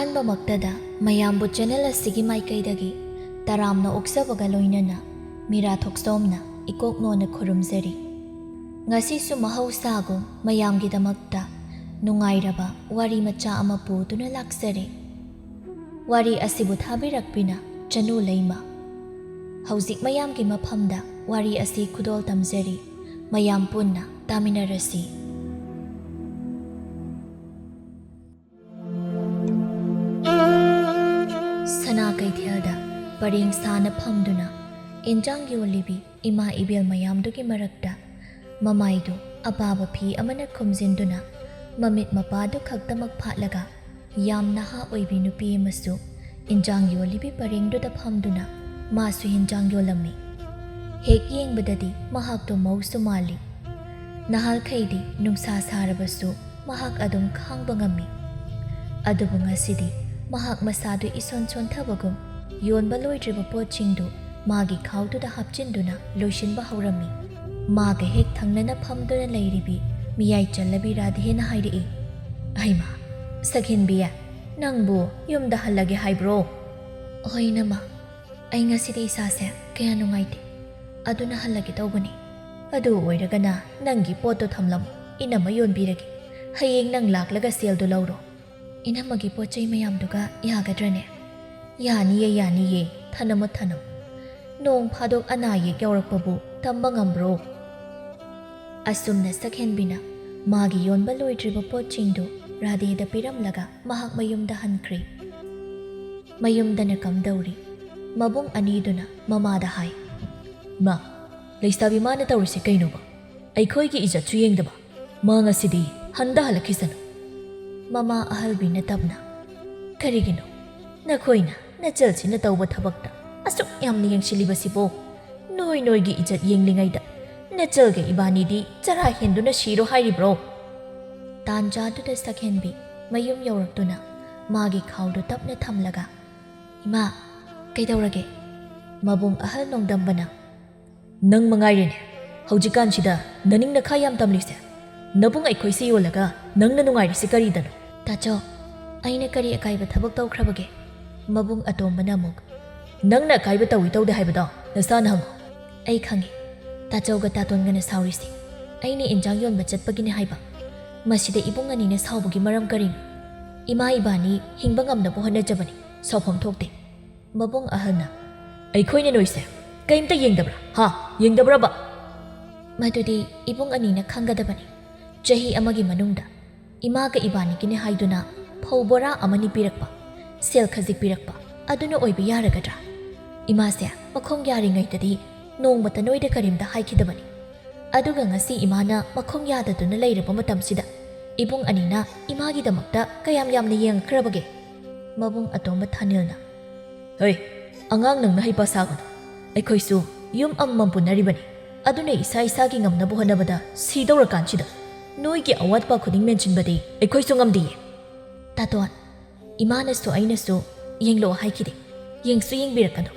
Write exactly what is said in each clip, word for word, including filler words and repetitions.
ꯑꯍꯥꯟꯕꯃꯛꯇꯗ ꯃꯌꯥꯝꯕꯨ ꯆꯦꯅꯦꯜ ꯑꯁꯤꯒꯤ ꯃꯥꯏꯀꯩꯗꯒꯤ ꯇꯔꯥꯝꯅ ꯑꯣꯛꯆꯕꯒ ꯂꯣꯏꯅꯅ ꯃꯤꯔꯥ ꯊꯣꯛꯆꯣꯝꯅ ꯏꯀꯣꯛ ꯅꯣꯟꯅ ꯈꯨꯔꯨꯝꯖꯔꯤ꯫ ꯉꯁꯤꯁꯨ ꯃꯍꯧꯁꯥꯒꯨꯝ ꯃꯌꯥꯝꯒꯤꯗꯃꯛꯇ ꯅꯨꯡꯉꯥꯏꯔꯕ ꯋꯥꯔꯤ ꯃꯆꯥ ꯑꯃ ꯄꯨꯗꯨꯅ ꯂꯥꯛꯆꯔꯦ꯫ ꯋꯥꯔꯤ ꯑꯁꯤꯕꯨ ꯊꯥꯕꯤꯔꯛꯄꯤꯅ ꯆꯅꯨ ꯂꯩꯃ꯫ ꯍꯧꯖꯤꯛ ꯃꯌꯥꯝꯒꯤ ꯃꯐꯝꯗ ꯋꯥꯔꯤ ꯑꯁꯤ ꯈꯨꯗꯣꯜ ꯇꯝꯖꯔꯤ꯫ ꯃꯌꯥꯝ ꯄꯨꯟꯅ ꯇꯥꯃꯤꯟꯅꯔꯁꯤ꯫ ꯁꯅꯥ ꯀꯩꯊꯦꯜꯗ ꯄꯔꯦꯡ ꯁꯥꯅ ꯐꯝꯗꯨꯅ ꯏꯟꯖꯥꯡ ꯌꯣꯜꯂꯤꯕꯤ ꯏꯃꯥ ꯏꯕꯦꯜ ꯃꯌꯥꯝꯗꯨꯒꯤ ꯃꯔꯛꯇ ꯃꯃꯥꯏꯗꯨ ꯑꯄꯥꯕ ꯐꯤ ꯑꯃꯅ ꯈꯨꯝꯖꯤꯟꯗꯨꯅ ꯃꯃꯤꯠ ꯃꯄꯥꯗꯨ ꯈꯛꯇꯃꯛ ꯐꯥꯠꯂꯒ ꯌꯥꯝ ꯅꯍꯥ ꯑꯣꯏꯕꯤ ꯅꯨꯄꯤ ꯑꯃꯁꯨ ꯏꯟꯖꯥꯡ ꯌꯣꯜꯂꯤꯕꯤ ꯄꯔꯦꯡꯗꯨꯗ ꯐꯝꯗꯨꯅ ꯃꯥꯁꯨ ꯏꯟꯖꯥꯡ ꯌꯣꯜꯂꯝꯃꯤ꯫ ꯍꯦꯛ ꯌꯦꯡꯕꯗꯗꯤ ꯃꯍꯥꯛꯇꯣ ꯃꯧꯁꯨ ꯃꯥꯜꯂꯤ꯫ ꯅꯍꯥꯜꯈꯩꯗꯤ ꯅꯨꯡꯁꯥ ꯁꯥꯔꯕꯁꯨ ꯃꯍꯥꯛ ꯑꯗꯨꯝ ꯈꯥꯡꯕ ꯉꯝꯃꯤ꯫ ꯑꯗꯨꯕꯨ ꯉꯁꯤꯗꯤ ꯃꯍꯥꯛ ꯃꯁꯥꯗꯨ ꯏꯁꯣꯟ ꯁꯣꯟꯊꯕꯒꯨꯝ ꯌꯣꯟꯕ ꯂꯣꯏꯗ꯭ꯔꯤꯕ ꯄꯣꯠꯁꯤꯡꯗꯨ ꯃꯥꯒꯤ ꯈꯥꯎꯗꯨꯗ ꯍꯥꯞꯆꯤꯟꯗꯨꯅ ꯂꯣꯏꯁꯤꯟꯕ ꯍꯧꯔꯝꯃꯤ꯫ ꯃꯥꯒ ꯍꯦꯛ ꯊꯪꯅꯅ ꯐꯝꯗꯨꯅ ꯂꯩꯔꯤꯕꯤ ꯃꯤꯌꯥꯏ ꯆꯜꯂꯕꯤ ꯔꯥꯙꯦꯅ ꯍꯥꯏꯔꯛꯏ, "ꯍꯩꯃꯥ, ꯁꯛꯍꯦꯟꯕꯤ, ꯅꯪꯕꯨ ꯌꯨꯝꯗ ꯍꯜꯂꯒꯦ ꯍꯥꯏꯕ꯭ꯔꯣ?" "ꯍꯣꯏ ꯏꯅꯝꯃ, ꯑꯩ ꯉꯁꯤꯗꯤ ꯏꯁꯥꯁꯦ ꯀꯌꯥ ꯅꯨꯡꯉꯥꯏꯇꯦ, ꯑꯗꯨꯅ ꯍꯜꯂꯒꯦ ꯇꯧꯕꯅꯤ꯫" "ꯑꯗꯨ ꯑꯣꯏꯔꯒꯅ ꯅꯪꯒꯤ ꯄꯣꯠꯇꯣ ꯊꯝꯂꯝꯃꯨ, ꯏꯅꯝꯃ ꯌꯣꯟꯕꯤꯔꯒꯦ꯫ ꯍꯌꯦꯡ ꯅꯪ ꯂꯥꯛꯂꯒ ꯁꯦꯜꯗꯣ ꯂꯧꯔꯣ꯫" "ꯏꯅꯝꯃꯒꯤ ꯄꯣꯠ ꯆꯩ ꯃꯌꯥꯝꯗꯨꯒ ꯌꯥꯒꯗ꯭ꯔꯅꯦ?" "ꯌꯥꯅꯤꯌꯦ, ꯌꯥꯅꯤꯌꯦ, ꯊꯅꯝꯃꯣ, ꯊꯅꯝꯃꯣ꯫ ꯅꯣꯡ ꯐꯥꯗꯣꯛ ꯑꯅꯥ ꯑꯌꯦꯛ ꯌꯥꯎꯔꯛꯄꯕꯨ ꯇꯝꯕ ꯉꯝꯕ꯭ꯔꯣ?" ꯑꯁꯨꯝꯅ ꯁꯛꯍꯦꯟꯕꯤꯅ ꯃꯥꯒꯤ ꯌꯣꯟꯕ ꯂꯣꯏꯗ꯭ꯔꯤꯕ ꯄꯣꯠꯁꯤꯡꯗꯨ ꯔꯥꯙꯦꯗ ꯄꯤꯔꯝꯂꯒ ꯃꯍꯥꯛ ꯃꯌꯨꯝꯗ ꯍꯟꯈ꯭ꯔꯦ꯫ ꯃꯌꯨꯝꯗꯅ ꯀꯝꯗꯧꯔꯤ? ꯃꯕꯨꯡ ꯑꯅꯤꯗꯨꯅ ꯃꯃꯥꯗ ꯍꯥꯏ, "ꯃꯥ, ꯂꯩꯁꯥꯕꯤ ꯃꯥꯅ ꯇꯧꯔꯤꯁꯦ ꯀꯩꯅꯣꯕ? ꯑꯩꯈꯣꯏꯒꯤ ꯏꯖꯠꯁꯨ ꯌꯦꯡꯗꯕ꯫ ꯃꯥ ꯉꯁꯤꯗꯤ ꯍꯟꯗ ꯍꯜꯂꯛꯈꯤꯁꯅꯨ꯫" ꯃꯃꯥ ꯑꯍꯜꯕꯤꯅ ꯇꯞꯅ, "ꯀꯔꯤꯒꯤꯅꯣ ꯅꯈꯣꯏꯅ ꯅꯆꯜꯁꯤꯅ ꯇꯧꯕ ꯊꯕꯛꯇ ꯑꯁꯨꯛ ꯌꯥꯝꯅ ꯌꯦꯡꯁꯤꯜꯂꯤꯕꯁꯤꯕꯣ? ꯅꯣꯏ ꯅꯣꯏꯒꯤ ꯏꯖꯠ ꯌꯦꯡꯂꯤꯉꯩꯗ ꯅꯆꯜꯒ ꯏꯕꯥꯅꯤꯗꯤ ꯆꯔꯥ ꯍꯦꯟꯗꯨꯅ ꯁꯤꯔꯣ ꯍꯥꯏꯔꯤꯕ꯭ꯔꯣ?" ꯇꯥꯟꯖꯥꯗꯨꯗ ꯁꯛꯍꯦꯟꯕꯤ ꯃꯌꯨꯝ ꯌꯧꯔꯛꯇꯨꯅ ꯃꯥꯒꯤ ꯈꯥꯎꯗꯨ ꯇꯞꯅ ꯊꯝꯂꯒ, "ꯏꯃꯥ, ꯀꯩꯗꯧꯔꯒꯦ?" ꯃꯕꯨꯡ ꯑꯍꯜ ꯅꯣꯡꯗꯝꯕꯅ, "ꯅꯪ ꯃꯉꯥꯏꯔꯦꯅꯦ ꯍꯧꯖꯤꯛꯀꯥꯟꯁꯤꯗ ꯅꯅꯤꯡ ꯅꯈꯥ ꯌꯥꯝ ꯇꯝꯂꯤꯁꯦ꯫ ꯅꯕꯨꯡ ꯑꯩꯈꯣꯏꯁꯤ ꯌꯣꯜꯂꯒ ꯅꯪꯅ ꯅꯨꯡꯉꯥꯏꯔꯤꯁꯤ ꯀꯔꯤꯗꯅꯣ?" "ꯇꯥꯆꯧ, "ꯑꯩꯅ ꯀꯔꯤ ꯑꯀꯥꯏꯕ ꯊꯕꯛ ꯇꯧꯈ꯭ꯔꯕꯒꯦ?" ꯃꯕꯨꯡ ꯑꯇꯣꯝꯕꯅ ꯑꯃꯨꯛ, "ꯅꯪꯅ ꯑꯀꯥꯏꯕ ꯇꯧꯏ ꯇꯧꯗꯦ ꯍꯥꯏꯕꯗꯣ ꯅꯁꯥꯅ ꯍꯪꯉꯨ꯫" "ꯑꯩ ꯈꯪꯉꯤ, ꯇꯥꯆꯧꯒ ꯇꯥꯇꯣꯟꯒꯅ ꯁꯥꯎꯔꯤꯁꯤ ꯑꯩꯅ ꯏꯟꯖꯥꯡ ꯌꯣꯟꯕ ꯆꯠꯄꯒꯤꯅꯤ ꯍꯥꯏꯕ꯫ ꯃꯁꯤꯗ ꯏꯕꯨꯡ ꯑꯅꯤꯅ ꯁꯥꯎꯕꯒꯤ ꯃꯔꯝ ꯀꯔꯤꯅꯣ? ꯏꯃꯥ ꯏꯕꯥꯅꯤ ꯍꯤꯡꯕ ꯉꯝꯅꯕ ꯍꯣꯠꯅꯖꯕꯅꯤ, ꯁꯥꯎꯐꯝ ꯊꯣꯛꯇꯦ꯫" ꯃꯕꯨꯡ ꯑꯍꯜꯅ, "ꯑꯩꯈꯣꯏꯅ ꯅꯣꯏꯁꯦ ꯀꯩꯝꯇ ꯌꯦꯡꯗꯕ꯭ꯔꯥ? ꯍꯥ? ꯌꯦꯡꯗꯕ꯭ꯔꯕ?" "ꯃꯗꯨꯗꯤ ꯏꯕꯨꯡ ꯑꯅꯤꯅ ꯈꯪꯒꯗꯕꯅꯤ꯫ ꯆꯍꯤ ꯑꯃꯒꯤ ꯃꯅꯨꯡꯗ ꯏꯃꯥꯒ ꯏꯕꯥꯅꯤꯒꯤꯅꯤ ꯍꯥꯏꯗꯨꯅ ꯐꯧ ꯕꯣꯔꯥ ꯑꯃꯅꯤ ꯄꯤꯔꯛꯄ, ꯁꯦꯜ ꯈꯖꯤꯛ ꯄꯤꯔꯛꯄ, ꯑꯗꯨꯅ ꯑꯣꯏꯕ ꯌꯥꯔꯒꯗ꯭ꯔꯥ? ꯏꯃꯥꯁꯦ ꯃꯈꯣꯡ ꯌꯥꯔꯤꯉꯩꯗꯗꯤ ꯅꯣꯡꯃꯇ ꯅꯣꯏꯗ ꯀꯔꯤꯝꯇ ꯍꯥꯏꯈꯤꯗꯕꯅꯤ꯫ ꯑꯗꯨꯒ ꯉꯁꯤ ꯏꯃꯥꯅ ꯃꯈꯣꯡ ꯌꯥꯗꯗꯨꯅ ꯂꯩꯔꯕ ꯃꯇꯝꯁꯤꯗ ꯏꯕꯨꯡ ꯑꯅꯤꯅ ꯏꯃꯥꯒꯤꯗꯃꯛꯇ ꯀꯌꯥꯝ ꯌꯥꯝꯅ ꯌꯦꯡꯉꯛꯈ꯭ꯔꯕꯒꯦ?" ꯃꯕꯨꯡ ꯑꯇꯣꯝꯕ ꯊꯥꯅꯤꯜꯅ, "ꯍꯩ, ꯑꯉꯥꯡ ꯅꯪꯅ ꯍꯩꯄꯥ ꯁꯥꯒꯅꯨ꯫ ꯑꯩꯈꯣꯏꯁꯨ ꯌꯨꯝ ꯑꯃꯃꯝ ꯄꯨꯟꯅꯔꯤꯕꯅꯤ꯫ ꯑꯗꯨꯅ ꯏꯁꯥ ꯏꯁꯥꯒꯤ ꯉꯝꯅꯕ ꯍꯣꯠꯅꯕꯗ ꯁꯤꯗꯧꯔꯀꯥꯟꯁꯤꯗ ꯅꯣꯏꯒꯤ ꯑꯋꯥꯠꯄ ꯈꯨꯗꯤꯡ ꯃꯦꯟꯁꯤꯟꯕꯗꯤ ꯑꯩꯈꯣꯏꯁꯨ ꯉꯝꯗꯤꯌꯦ꯫" "ꯇꯥꯇꯣꯟ, ꯏꯃꯥꯅꯁꯨ ꯑꯩꯅꯁꯨ ꯌꯦꯡꯂꯛꯑꯣ ꯍꯥꯏꯈꯤꯗꯦ꯫ ꯌꯦꯡꯁꯨ ꯌꯦꯡꯕꯤꯔꯛꯀꯅꯨ꯫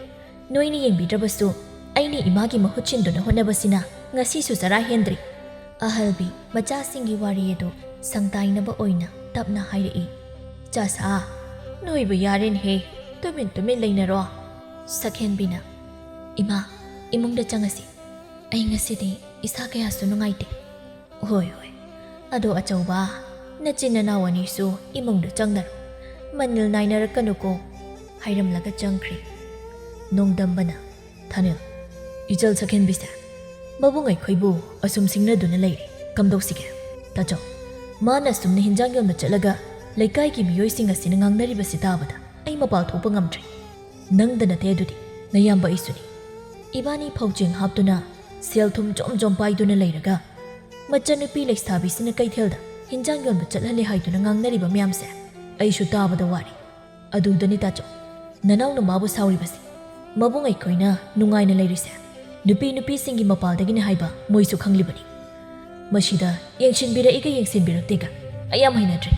ꯅꯣꯏꯅ ꯌꯦꯡꯕꯤꯗ꯭ꯔꯕꯁꯨ ꯑꯩꯅ ꯏꯃꯥꯒꯤ ꯃꯍꯨꯠ ꯁꯤꯟꯗꯨꯅ ꯍꯣꯠꯅꯕꯁꯤꯅ ꯉꯁꯤꯁꯨ ꯆꯔꯥ ꯍꯦꯟꯗ꯭ꯔꯤ꯫" ꯑꯍꯜꯕꯤ ꯃꯆꯥꯁꯤꯡꯒꯤ ꯋꯥꯔꯤ ꯑꯗꯨ ꯁꯪꯇꯥꯏꯅꯕ ꯑꯣꯏꯅ ꯇꯞꯅ ꯍꯥꯏꯔꯛꯏ꯫ "ꯆꯥꯁꯥ, ꯅꯣꯏꯕ ꯌꯥꯔꯦꯅꯦꯍꯦ, ꯇꯨꯃꯤꯟ ꯇꯨꯃꯤꯟ ꯂꯩꯅꯔꯣ꯫" ꯁꯛꯍꯦꯟꯕꯤꯅ, "ꯏꯃꯥ, ꯏꯃꯨꯡꯗ ꯆꯪꯉꯁꯤ꯫ ꯑꯩ ꯉꯁꯤꯗꯤ ꯏꯁꯥ ꯀꯌꯥꯁꯨ ꯅꯨꯡꯉꯥꯏꯇꯦ꯫" "ꯍꯣꯏ, ꯍꯣꯏ꯫ ꯑꯗꯣ ꯑꯆꯧꯕ, ꯅꯆꯤꯟ ꯅꯅꯥꯎ ꯑꯅꯤꯁꯨ ꯏꯃꯨꯡꯗ ꯆꯪꯅꯔꯣ꯫ ꯃꯅꯤꯜ ꯅꯥꯏꯅꯔꯛꯀꯅꯨꯀꯣ꯫" ꯍꯥꯏꯔꯝꯂꯒ ꯆꯪꯈ꯭ꯔꯦ꯫ ꯅꯣꯡꯗꯝꯕꯅ, "ꯊꯥꯅꯤꯜ, ꯏꯆꯜ ꯁꯛꯍꯦꯟꯕꯤꯁꯦ ꯃꯕꯨꯡ ꯑꯩꯈꯣꯏꯕꯨ ꯑꯁꯨꯝ ꯁꯤꯡꯅꯗꯨꯅ ꯂꯩꯔꯦ꯫ ꯀꯝꯗꯧꯁꯤꯒꯦ? ꯇꯥꯆꯧ, ꯃꯥꯅ ꯑꯁꯨꯝꯅ ꯍꯤꯟꯖꯥꯡ ꯌꯣꯟꯕ ꯆꯠꯂꯒ ꯂꯩꯀꯥꯏꯒꯤ ꯃꯤꯑꯣꯏꯁꯤꯡ ꯑꯁꯤꯅ ꯉꯥꯡꯅꯔꯤꯕꯁꯤ ꯇꯥꯕꯗ ꯑꯩ ꯃꯄꯥꯜ ꯊꯣꯛꯄ ꯉꯝꯗ꯭ꯔꯦ꯫ ꯅꯪꯗ ꯅꯠꯇꯦ ꯑꯗꯨꯗꯤ, ꯅꯌꯥꯝꯕ ꯑꯩꯁꯨꯅꯤ꯫ ꯏꯕꯥꯅꯤ ꯐꯧꯆꯦꯡ ꯍꯥꯞꯇꯨꯅ ꯁꯦꯜ ꯊꯨꯝ ꯖꯣꯝ ꯖꯣꯝ ꯄꯥꯏꯗꯨꯅ ꯂꯩꯔꯒ ꯃꯆꯟꯅꯨꯄꯤ ꯂꯩꯁꯥꯕꯤꯁꯤꯅ ꯀꯩꯊꯦꯜꯗ ꯍꯤꯟꯖꯥꯡ ꯌꯣꯟꯕ ꯆꯠꯍꯜꯂꯦ ꯍꯥꯏꯗꯨꯅ ꯉꯥꯡꯅꯔꯤꯕ ꯃꯌꯥꯝꯁꯦ ꯑꯩꯁꯨ ꯇꯥꯕꯗ ꯋꯥꯔꯦ꯫" "ꯑꯗꯨꯗꯅꯤ ꯇꯥꯆꯧ, ꯅꯅꯥꯎ ꯅꯨꯃꯥꯕꯨ ꯁꯥꯎꯔꯤꯕꯁꯦ꯫ ꯃꯕꯨꯡ ꯑꯩꯈꯣꯏꯅ ꯅꯨꯡꯉꯥꯏꯅ ꯂꯩꯔꯤꯁꯦ ꯅꯨꯄꯤ ꯅꯨꯄꯤꯁꯤꯡꯒꯤ ꯃꯄꯥꯜꯗꯒꯤꯅꯤ ꯍꯥꯏꯕ ꯃꯣꯏꯁꯨ ꯈꯪꯂꯤꯕꯅꯤ꯫ ꯃꯁꯤꯗ ꯌꯦꯡꯁꯤꯟꯕꯤꯔꯛꯏꯒ ꯌꯦꯡꯁꯤꯟꯕꯤꯔꯛꯇꯦꯒ ꯑꯩ ꯌꯥꯝ ꯍꯩꯅꯗ꯭ꯔꯦ꯫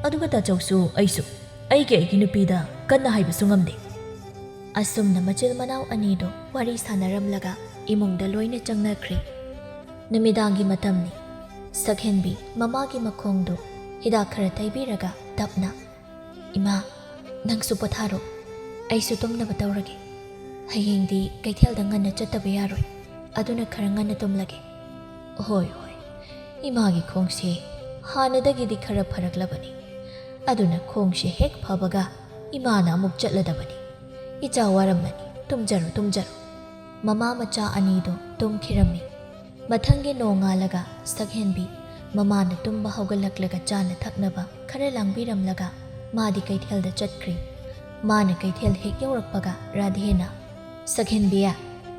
ꯑꯗꯨꯒ ꯇꯥꯆꯧꯁꯨ ꯑꯩꯁꯨ ꯑꯩꯒꯤ ꯑꯩꯒꯤ ꯅꯨꯄꯤꯗ ꯀꯟꯅ ꯍꯥꯏꯕꯁꯨ ꯉꯝꯗꯦ꯫" ꯑꯁꯨꯝꯅ ꯃꯆꯤꯜ ꯃꯅꯥꯎ ꯑꯅꯤꯗꯨ ꯋꯥꯔꯤ ꯁꯥꯟꯅꯔꯝꯂꯒ ꯏꯃꯨꯡꯗ ꯂꯣꯏꯅ ꯆꯪꯅꯈ꯭ꯔꯦ꯫ ꯅꯨꯃꯤꯗꯥꯡꯒꯤ ꯃꯇꯝꯅꯤ꯫ ꯁꯛꯍꯦꯟꯕꯤ ꯃꯃꯥꯒꯤ ꯃꯈꯣꯡꯗꯨ ꯍꯤꯗꯥꯛ ꯈꯔ ꯇꯩꯕꯤꯔꯒ ꯇꯞꯅ "ꯏꯃꯥ, ꯅꯪꯁꯨ ꯄꯣꯊꯥꯔꯣ, ꯑꯩꯁꯨ ꯇꯨꯝꯅꯕ ꯇꯧꯔꯒꯦ꯫ ꯍꯌꯦꯡꯗꯤ ꯀꯩꯊꯦꯜꯗ ꯉꯟꯅ ꯆꯠꯇꯕ ꯌꯥꯔꯣꯏ, ꯑꯗꯨꯅ ꯈꯔ ꯉꯟꯅ ꯇꯨꯝꯂꯒꯦ꯫" "ꯍꯣꯏ, ꯍꯣꯏ, ꯏꯃꯥꯒꯤ ꯈꯣꯡꯁꯦ ꯍꯥꯟꯅꯗꯒꯤꯗꯤ ꯈꯔ ꯐꯔꯛꯂꯕꯅꯤ, ꯑꯗꯨꯅ ꯈꯣꯡꯁꯦ ꯍꯦꯛ ꯐꯕꯒ ꯏꯃꯥꯅ ꯑꯃꯨꯛ ꯆꯠꯂꯗꯕꯅꯤ꯫ ꯏꯆꯥ ꯋꯥꯔꯝꯂꯅꯤ, ꯇꯨꯝꯖꯔꯣ, ꯇꯨꯝꯖꯔꯣ꯫" ꯃꯃꯥ ꯃꯆꯥ ꯑꯅꯤꯗꯨ ꯇꯨꯝꯈꯤꯔꯝꯃꯤ꯫ ꯃꯊꯪꯒꯤ ꯅꯣꯡꯉꯥꯜꯂꯒ ꯁꯛꯍꯦꯟꯕꯤ ꯃꯃꯥꯅ ꯇꯨꯝꯕ ꯍꯧꯒꯠꯂꯛꯂꯒ ꯆꯥꯅ ꯊꯛꯅꯕ ꯈꯔ ꯂꯥꯡꯕꯤꯔꯝꯂꯒ ꯃꯥꯗꯤ ꯀꯩꯊꯦꯜꯗ ꯆꯠꯈ꯭ꯔꯦ꯫ ꯃꯥꯅ ꯀꯩꯊꯦꯜ ꯍꯦꯛ ꯌꯧꯔꯛꯄꯒ ꯔꯥꯙꯦꯅ, "ꯁꯛꯍꯦꯟꯕꯤ,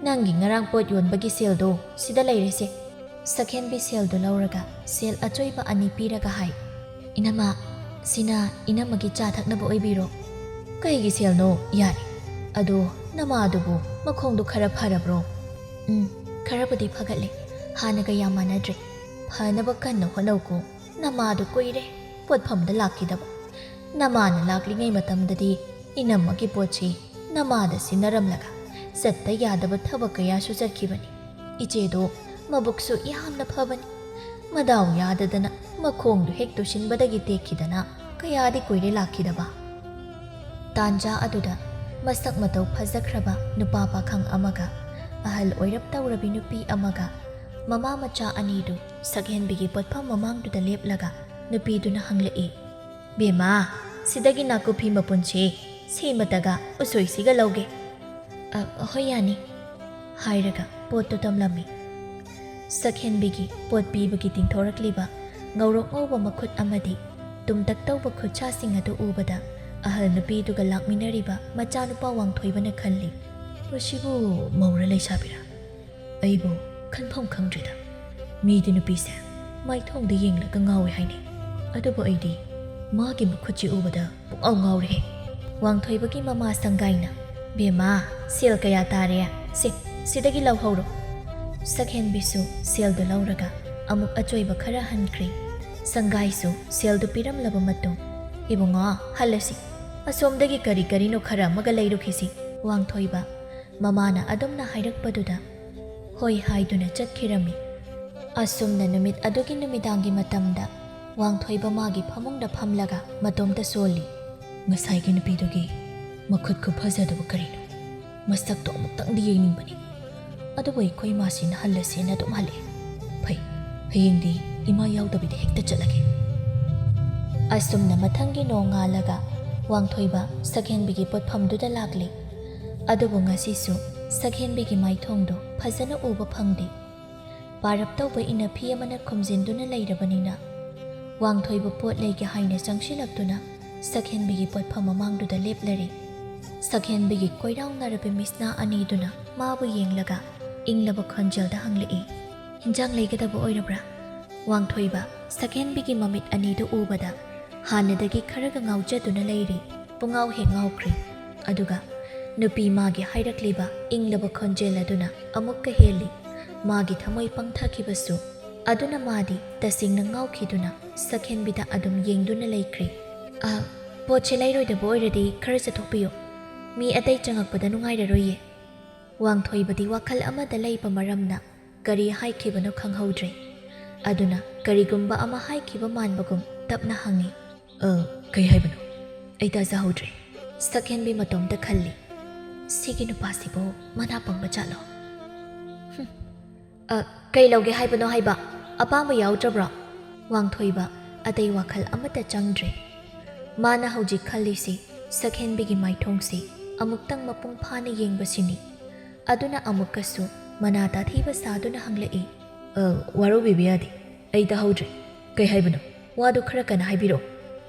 ꯅꯪꯒꯤ ꯉꯔꯥꯡ ꯄꯣꯠ ꯌꯣꯟꯕꯒꯤ ꯁꯦꯜꯗꯣ ꯁꯤꯗ ꯂꯩꯔꯦꯁꯦ꯫" ꯁꯛꯍꯦꯟꯕꯤ ꯁꯦꯜꯗꯨ ꯂꯧꯔꯒ ꯁꯦꯜ ꯑꯆꯣꯏꯕ ꯑꯅꯤ ꯄꯤꯔꯒ ꯍꯥꯏ, "ꯏꯅꯝꯃ, ꯁꯤꯅ ꯏꯅꯝꯃꯒꯤ ꯆꯥ ꯊꯛꯅꯕ ꯑꯣꯏꯕꯤꯔꯣ꯫" "ꯀꯩꯒꯤ ꯁꯦꯜꯅꯣ? ꯌꯥꯔꯦ꯫ ꯑꯗꯣ ꯅꯃꯥꯗꯨꯕꯨ ꯃꯈꯣꯡꯗꯣ ꯈꯔ ꯐꯔꯕ꯭ꯔꯣ?" "ꯎꯝ, ꯈꯔꯕꯨꯗꯤ ꯐꯒꯠꯂꯦ꯫ ꯍꯥꯟꯅꯒ ꯌꯥꯝ ꯃꯥꯟꯅꯗ꯭ꯔꯦ꯫ ꯐꯅꯕ ꯀꯟꯅ ꯍꯣꯠꯅꯧꯀꯣ꯫ ꯅꯃꯥꯗꯨ ꯀꯨꯏꯔꯦ ꯄꯣꯠꯐꯝꯗ ꯂꯥꯛꯈꯤꯗꯕ꯫ ꯅꯃꯥꯅ ꯂꯥꯛꯂꯤꯉꯩ ꯃꯇꯝꯗꯗꯤ ꯏꯅꯝꯃꯒꯤ ꯄꯣꯠꯁꯤ ꯅꯃꯥꯗ ꯁꯤꯟꯅꯔꯝꯂꯒ ꯆꯠꯇ ꯌꯥꯗꯕ ꯊꯕꯛ ꯀꯌꯥꯁꯨ ꯆꯠꯈꯤꯕꯅꯤ꯫ ꯏꯆꯦꯗꯣ ꯃꯕꯨꯛꯁꯨ ꯌꯥꯝꯅ ꯐꯕꯅꯤ꯫ ꯃꯗꯥꯎ ꯌꯥꯗꯗꯅ ꯃꯈꯣꯡꯗꯨ ꯍꯦꯛ ꯇꯨꯁꯤꯟꯕꯗꯒꯤ ꯇꯦꯛꯈꯤꯗꯅ ꯀꯌꯥꯗꯤ ꯀꯨꯏꯔꯦ ꯂꯥꯛꯈꯤꯗꯕ꯫" ꯇꯥꯟꯖꯥ ꯑꯗꯨꯗ ꯃꯁꯛ ꯃꯇꯧ ꯐꯖꯈ꯭ꯔꯕ ꯅꯨꯄꯥ ꯄꯥꯈꯪ ꯑꯃꯒ ꯑꯍꯜ ꯑꯣꯏꯔꯞ ꯇꯧꯔꯕꯤ ꯅꯨꯄꯤ ꯑꯃꯒ ꯃꯃꯥ ꯃꯆꯥ ꯑꯅꯤꯗꯨ ꯁꯛꯍꯦꯟꯕꯤꯒꯤ ꯄꯣꯠꯐꯝ ꯃꯃꯥꯡꯗꯨꯗ ꯂꯦꯞꯂꯒ ꯅꯨꯄꯤꯗꯨꯅ ꯍꯪꯂꯛꯏ, "ꯕꯦꯝꯃ, ꯁꯤꯗꯒꯤ ꯅꯥꯀꯨꯞꯄꯤ ꯃꯄꯨꯟꯁꯦ ꯁꯤꯃꯇꯒ ꯎꯁꯣꯏꯁꯤꯒ ꯂꯧꯒꯦ꯫" "ꯑ, ꯍꯣꯏ, ꯌꯥꯅꯤ," ꯍꯥꯏꯔꯒ ꯄꯣꯠꯇꯨ ꯇꯝꯂꯝꯃꯤ꯫ ꯁꯛꯍꯦꯟꯕꯤꯒꯤ ꯄꯣꯠ ꯄꯤꯕꯒꯤ ꯇꯤꯡꯊꯣꯔꯛꯂꯤꯕ ꯉꯧꯔꯣꯛ ꯉꯧꯕ ꯃꯈꯨꯠ ꯑꯃꯗꯤ ꯇꯨꯝꯇꯛ ꯇꯧꯕ ꯈꯨꯠꯁꯥꯁꯤꯡ ꯑꯗꯨ ꯎꯕꯗ ꯑꯍꯜ ꯅꯨꯄꯤꯗꯨꯒ ꯂꯥꯛꯃꯤꯟꯅꯔꯤꯕ ꯃꯆꯥꯅꯨꯄꯥ ꯋꯥꯡꯊꯣꯏꯕꯅ ꯈꯜꯂꯤ, "ꯃꯁꯤꯕꯨ ꯃꯧꯔ ꯂꯩꯁꯥꯕꯤꯔ? ꯑꯩꯕꯨ ꯈꯟꯐꯝ ꯈꯪꯗ꯭ꯔꯤꯗ꯫ ꯃꯤꯗꯤ ꯅꯨꯄꯤꯁꯦ ꯃꯥꯏꯊꯣꯡꯗ ꯌꯦꯡꯂꯒ ꯉꯥꯎꯏ ꯍꯥꯏꯅꯩ, ꯑꯗꯨꯕꯨ ꯑꯩꯗꯤ ꯃꯥꯒꯤ ꯃꯈꯨꯠꯁꯤ ꯎꯕꯗ ꯄꯨꯡꯉꯥꯎ ꯉꯥꯎꯔꯦꯍꯦ꯫" ꯋꯥꯡꯊꯣꯏꯕꯒꯤ ꯃꯃꯥ ꯁꯪꯒꯥꯏꯅ, "ꯕꯦꯝꯃ, ꯁꯦꯜ ꯀꯌꯥ ꯇꯥꯔꯦ? ꯁꯦ, ꯁꯤꯗꯒꯤ ꯂꯧꯍꯧꯔꯣ꯫" ꯁꯛꯍꯦꯟꯕꯤꯁꯨ ꯁꯦꯜꯗꯨ ꯂꯧꯔꯒ ꯑꯃꯨꯛ ꯑꯆꯣꯏꯕ ꯈꯔ ꯍꯟꯈ꯭ꯔꯦ꯫ ꯁꯪꯒꯥꯏꯁꯨ ꯁꯦꯜꯗꯨ ꯄꯤꯔꯝꯂꯕ ꯃꯇꯨꯡ, "ꯏꯕꯨꯡꯉꯣ, ꯍꯜꯂꯁꯤ꯫ ꯑꯁꯣꯝꯗꯒꯤ ꯀꯔꯤ ꯀꯔꯤꯅꯣ ꯈꯔ ꯑꯃꯒ ꯂꯩꯔꯨꯈꯤꯁꯤ꯫" ꯋꯥꯡꯊꯣꯏꯕ ꯃꯃꯥꯅ ꯑꯗꯨꯝꯅ ꯍꯥꯏꯔꯛꯄꯗꯨꯗ ꯍꯣꯏ ꯍꯥꯏꯗꯨꯅ ꯆꯠꯈꯤꯔꯝꯃꯤ꯫ ꯑꯁꯨꯝꯅ ꯅꯨꯃꯤꯠ ꯑꯗꯨꯒꯤ ꯅꯨꯃꯤꯗꯥꯡꯒꯤ ꯃꯇꯝꯗ ꯋꯥꯡꯊꯣꯏꯕ ꯃꯥꯒꯤ ꯐꯃꯨꯡꯗ ꯐꯝꯂꯒ ꯃꯇꯣꯝꯇ ꯁꯣꯜꯂꯤ꯫ "ꯉꯁꯥꯏꯒꯤ ꯅꯨꯄꯤꯗꯨꯒꯤ ꯃꯈꯨꯠ ꯈꯨꯐꯖꯗꯨꯕꯨ ꯀꯔꯤꯅꯣ? ꯃꯁꯛꯇꯣ ꯑꯃꯨꯛꯇꯪꯗꯤ ꯌꯦꯡꯅꯤꯡꯕꯅꯤ꯫ ꯑꯗꯨꯕꯨ ꯑꯩꯈꯣꯏ ꯃꯥꯁꯤꯅ ꯍꯜꯂꯁꯦꯅ ꯑꯗꯨꯝ ꯍꯜꯂꯦ꯫ ꯐꯩ, ꯍꯌꯦꯡꯗꯤ ꯏꯃꯥ ꯌꯥꯎꯗꯕꯤꯗ ꯍꯦꯛꯇ ꯆꯠꯂꯒꯦ"꯫ ꯑꯁꯨꯝꯅ ꯃꯊꯪꯒꯤ ꯅꯣꯡꯉꯥꯜꯂꯒ ꯋꯥꯡꯊꯣꯏꯕ ꯁꯛꯍꯦꯟꯕꯤꯒꯤ ꯄꯣꯠꯐꯝꯗꯨꯗ ꯂꯥꯛꯂꯦ꯫ ꯑꯗꯨꯕꯨ ꯉꯁꯤꯁꯨ ꯁꯛꯍꯦꯟꯕꯤꯒꯤ ꯃꯥꯏꯊꯣꯡꯗꯣ ꯐꯖꯅ ꯎꯕ ꯐꯪꯗꯦ꯫ ꯄꯥꯔꯞ ꯇꯧꯕ ꯏꯅꯐꯤ ꯑꯃꯅ ꯈꯨꯝꯖꯤꯟꯗꯨꯅ ꯂꯩꯔꯕꯅꯤꯅ, ꯋꯥꯡꯊꯣꯏꯕ ꯄꯣꯠ ꯂꯩꯒꯦ ꯍꯥꯏꯅ ꯆꯪꯁꯤꯜꯂꯛꯇꯨꯅ ꯁꯛꯍꯦꯟꯕꯤꯒꯤ ꯄꯣꯠꯐꯝ ꯃꯃꯥꯡꯗꯨꯗ ꯂꯦꯞꯂꯔꯦ꯫ ꯁꯛꯍꯦꯟꯕꯤꯒꯤ ꯀꯣꯏꯔꯥꯎꯅꯔꯕ ꯃꯤꯠꯁꯅꯥ ꯑꯅꯤꯗꯨꯅ ꯃꯥꯕꯨ ꯌꯦꯡꯂꯒ ꯏꯪꯂꯕ ꯈꯣꯟꯖꯦꯜꯗ ꯍꯪꯂꯛꯏ, "ꯍꯤꯟꯖꯥꯡ ꯂꯩꯒꯗꯕ ꯑꯣꯏꯔꯕ꯭ꯔꯥ?" ꯋꯥꯡꯊꯣꯏꯕ ꯁꯛꯍꯦꯟꯕꯤꯒꯤ ꯃꯃꯤꯠ ꯑꯅꯤꯗꯨ ꯎꯕꯗ ꯍꯥꯟꯅꯗꯒꯤ ꯈꯔꯒ ꯉꯥꯎꯖꯗꯨꯅ ꯂꯩꯔꯤ꯫ ꯄꯨꯡꯉꯥꯎ ꯍꯦꯛ ꯉꯥꯎꯈ꯭ꯔꯦ꯫ ꯑꯗꯨꯒ ꯅꯨꯄꯤ ꯃꯥꯒꯤ ꯍꯥꯏꯔꯛꯂꯤꯕ ꯏꯪꯂꯕ ꯈꯣꯟꯖꯦꯜ ꯑꯗꯨꯅ ꯑꯃꯨꯛꯀ ꯍꯦꯜꯂꯤ꯫ ꯃꯥꯒꯤ ꯊꯃꯣꯏ ꯄꯪꯊꯈꯤꯕꯁꯨ꯫ ꯑꯗꯨꯅ ꯃꯥꯗꯤ ꯇꯁꯦꯡꯅ ꯉꯥꯎꯈꯤꯗꯨꯅ ꯁꯛꯍꯦꯟꯕꯤꯗ ꯑꯗꯨꯝ ꯌꯦꯡꯗꯨꯅ ꯂꯩꯈ꯭ꯔꯦ꯫ "ꯑ, ꯄꯣꯠꯁꯦ ꯂꯩꯔꯣꯏꯗꯕ ꯑꯣꯏꯔꯗꯤ ꯈꯔ ꯆꯠꯊꯣꯛꯄꯤꯌꯨ꯫ ꯃꯤ ꯑꯇꯩ ꯆꯪꯉꯛꯄꯗ ꯅꯨꯡꯉꯥꯏꯔꯔꯣꯏꯌꯦ"꯫ ꯋꯥꯡꯊꯣꯏꯕꯗꯤ ꯋꯥꯈꯜ ꯑꯃꯗ ꯂꯩꯕ ꯃꯔꯝꯅ ꯀꯔꯤ ꯍꯥꯏꯈꯤꯕꯅꯣ ꯈꯪꯍꯧꯗ꯭ꯔꯦ꯫ ꯑꯗꯨꯅ ꯀꯔꯤꯒꯨꯝꯕ ꯑꯃ ꯍꯥꯏꯈꯤꯕ ꯃꯥꯟꯕꯒꯨꯝ ꯇꯞꯅ ꯍꯪꯉꯤ, "ꯑ, ꯀꯩ ꯍꯥꯏꯕꯅꯣ? ꯑꯩ ꯇꯥꯖꯍꯧꯗ꯭ꯔꯦ"꯫ ꯁꯛꯍꯦꯟꯕꯤ ꯃꯇꯣꯝꯇ ꯈꯜꯂꯤ, "ꯁꯤꯒꯤ ꯅꯨꯄꯥꯁꯤꯕꯨ ꯃꯅꯥ ꯄꯪꯕ ꯖꯥꯠꯂꯣ?" "ꯍꯨꯝ, ꯑ, ꯀꯩ ꯂꯧꯒꯦ ꯍꯥꯏꯕꯅꯣ ꯍꯥꯏꯕ? ꯑꯄꯥꯝꯕ ꯌꯥꯎꯗ꯭ꯔꯕ꯭ꯔꯣ?" ꯋꯥꯡꯊꯣꯏꯕ ꯑꯇꯩ ꯋꯥꯈꯜ ꯑꯃꯠꯇ ꯆꯪꯗ꯭ꯔꯦ꯫ ꯃꯥꯅ ꯍꯧꯖꯤꯛ ꯈꯜꯂꯤꯁꯤ ꯁꯛꯍꯦꯟꯕꯤꯒꯤ ꯃꯥꯏꯊꯣꯡꯁꯤ ꯑꯃꯨꯛꯇꯪ ꯃꯄꯨꯡ ꯐꯥꯅ ꯌꯦꯡꯕꯁꯤꯅꯤ꯫ ꯑꯗꯨꯅ ꯑꯃꯨꯛꯀꯁꯨ ꯃꯅꯥ ꯇꯥꯊꯤꯕ ꯁꯥꯗꯨꯅ ꯍꯪꯂꯛꯏ, "ꯑ, ꯋꯥꯔꯧꯕꯤꯕ ꯌꯥꯗꯦ, ꯑꯩ ꯇꯥꯍꯧꯗ꯭ꯔꯦ꯫ ꯀꯩ ꯍꯥꯏꯕꯅꯣ? ꯋꯥꯗꯨ ꯈꯔ ꯀꯟꯅ ꯍꯥꯏꯕꯤꯔꯛꯑꯣ"꯫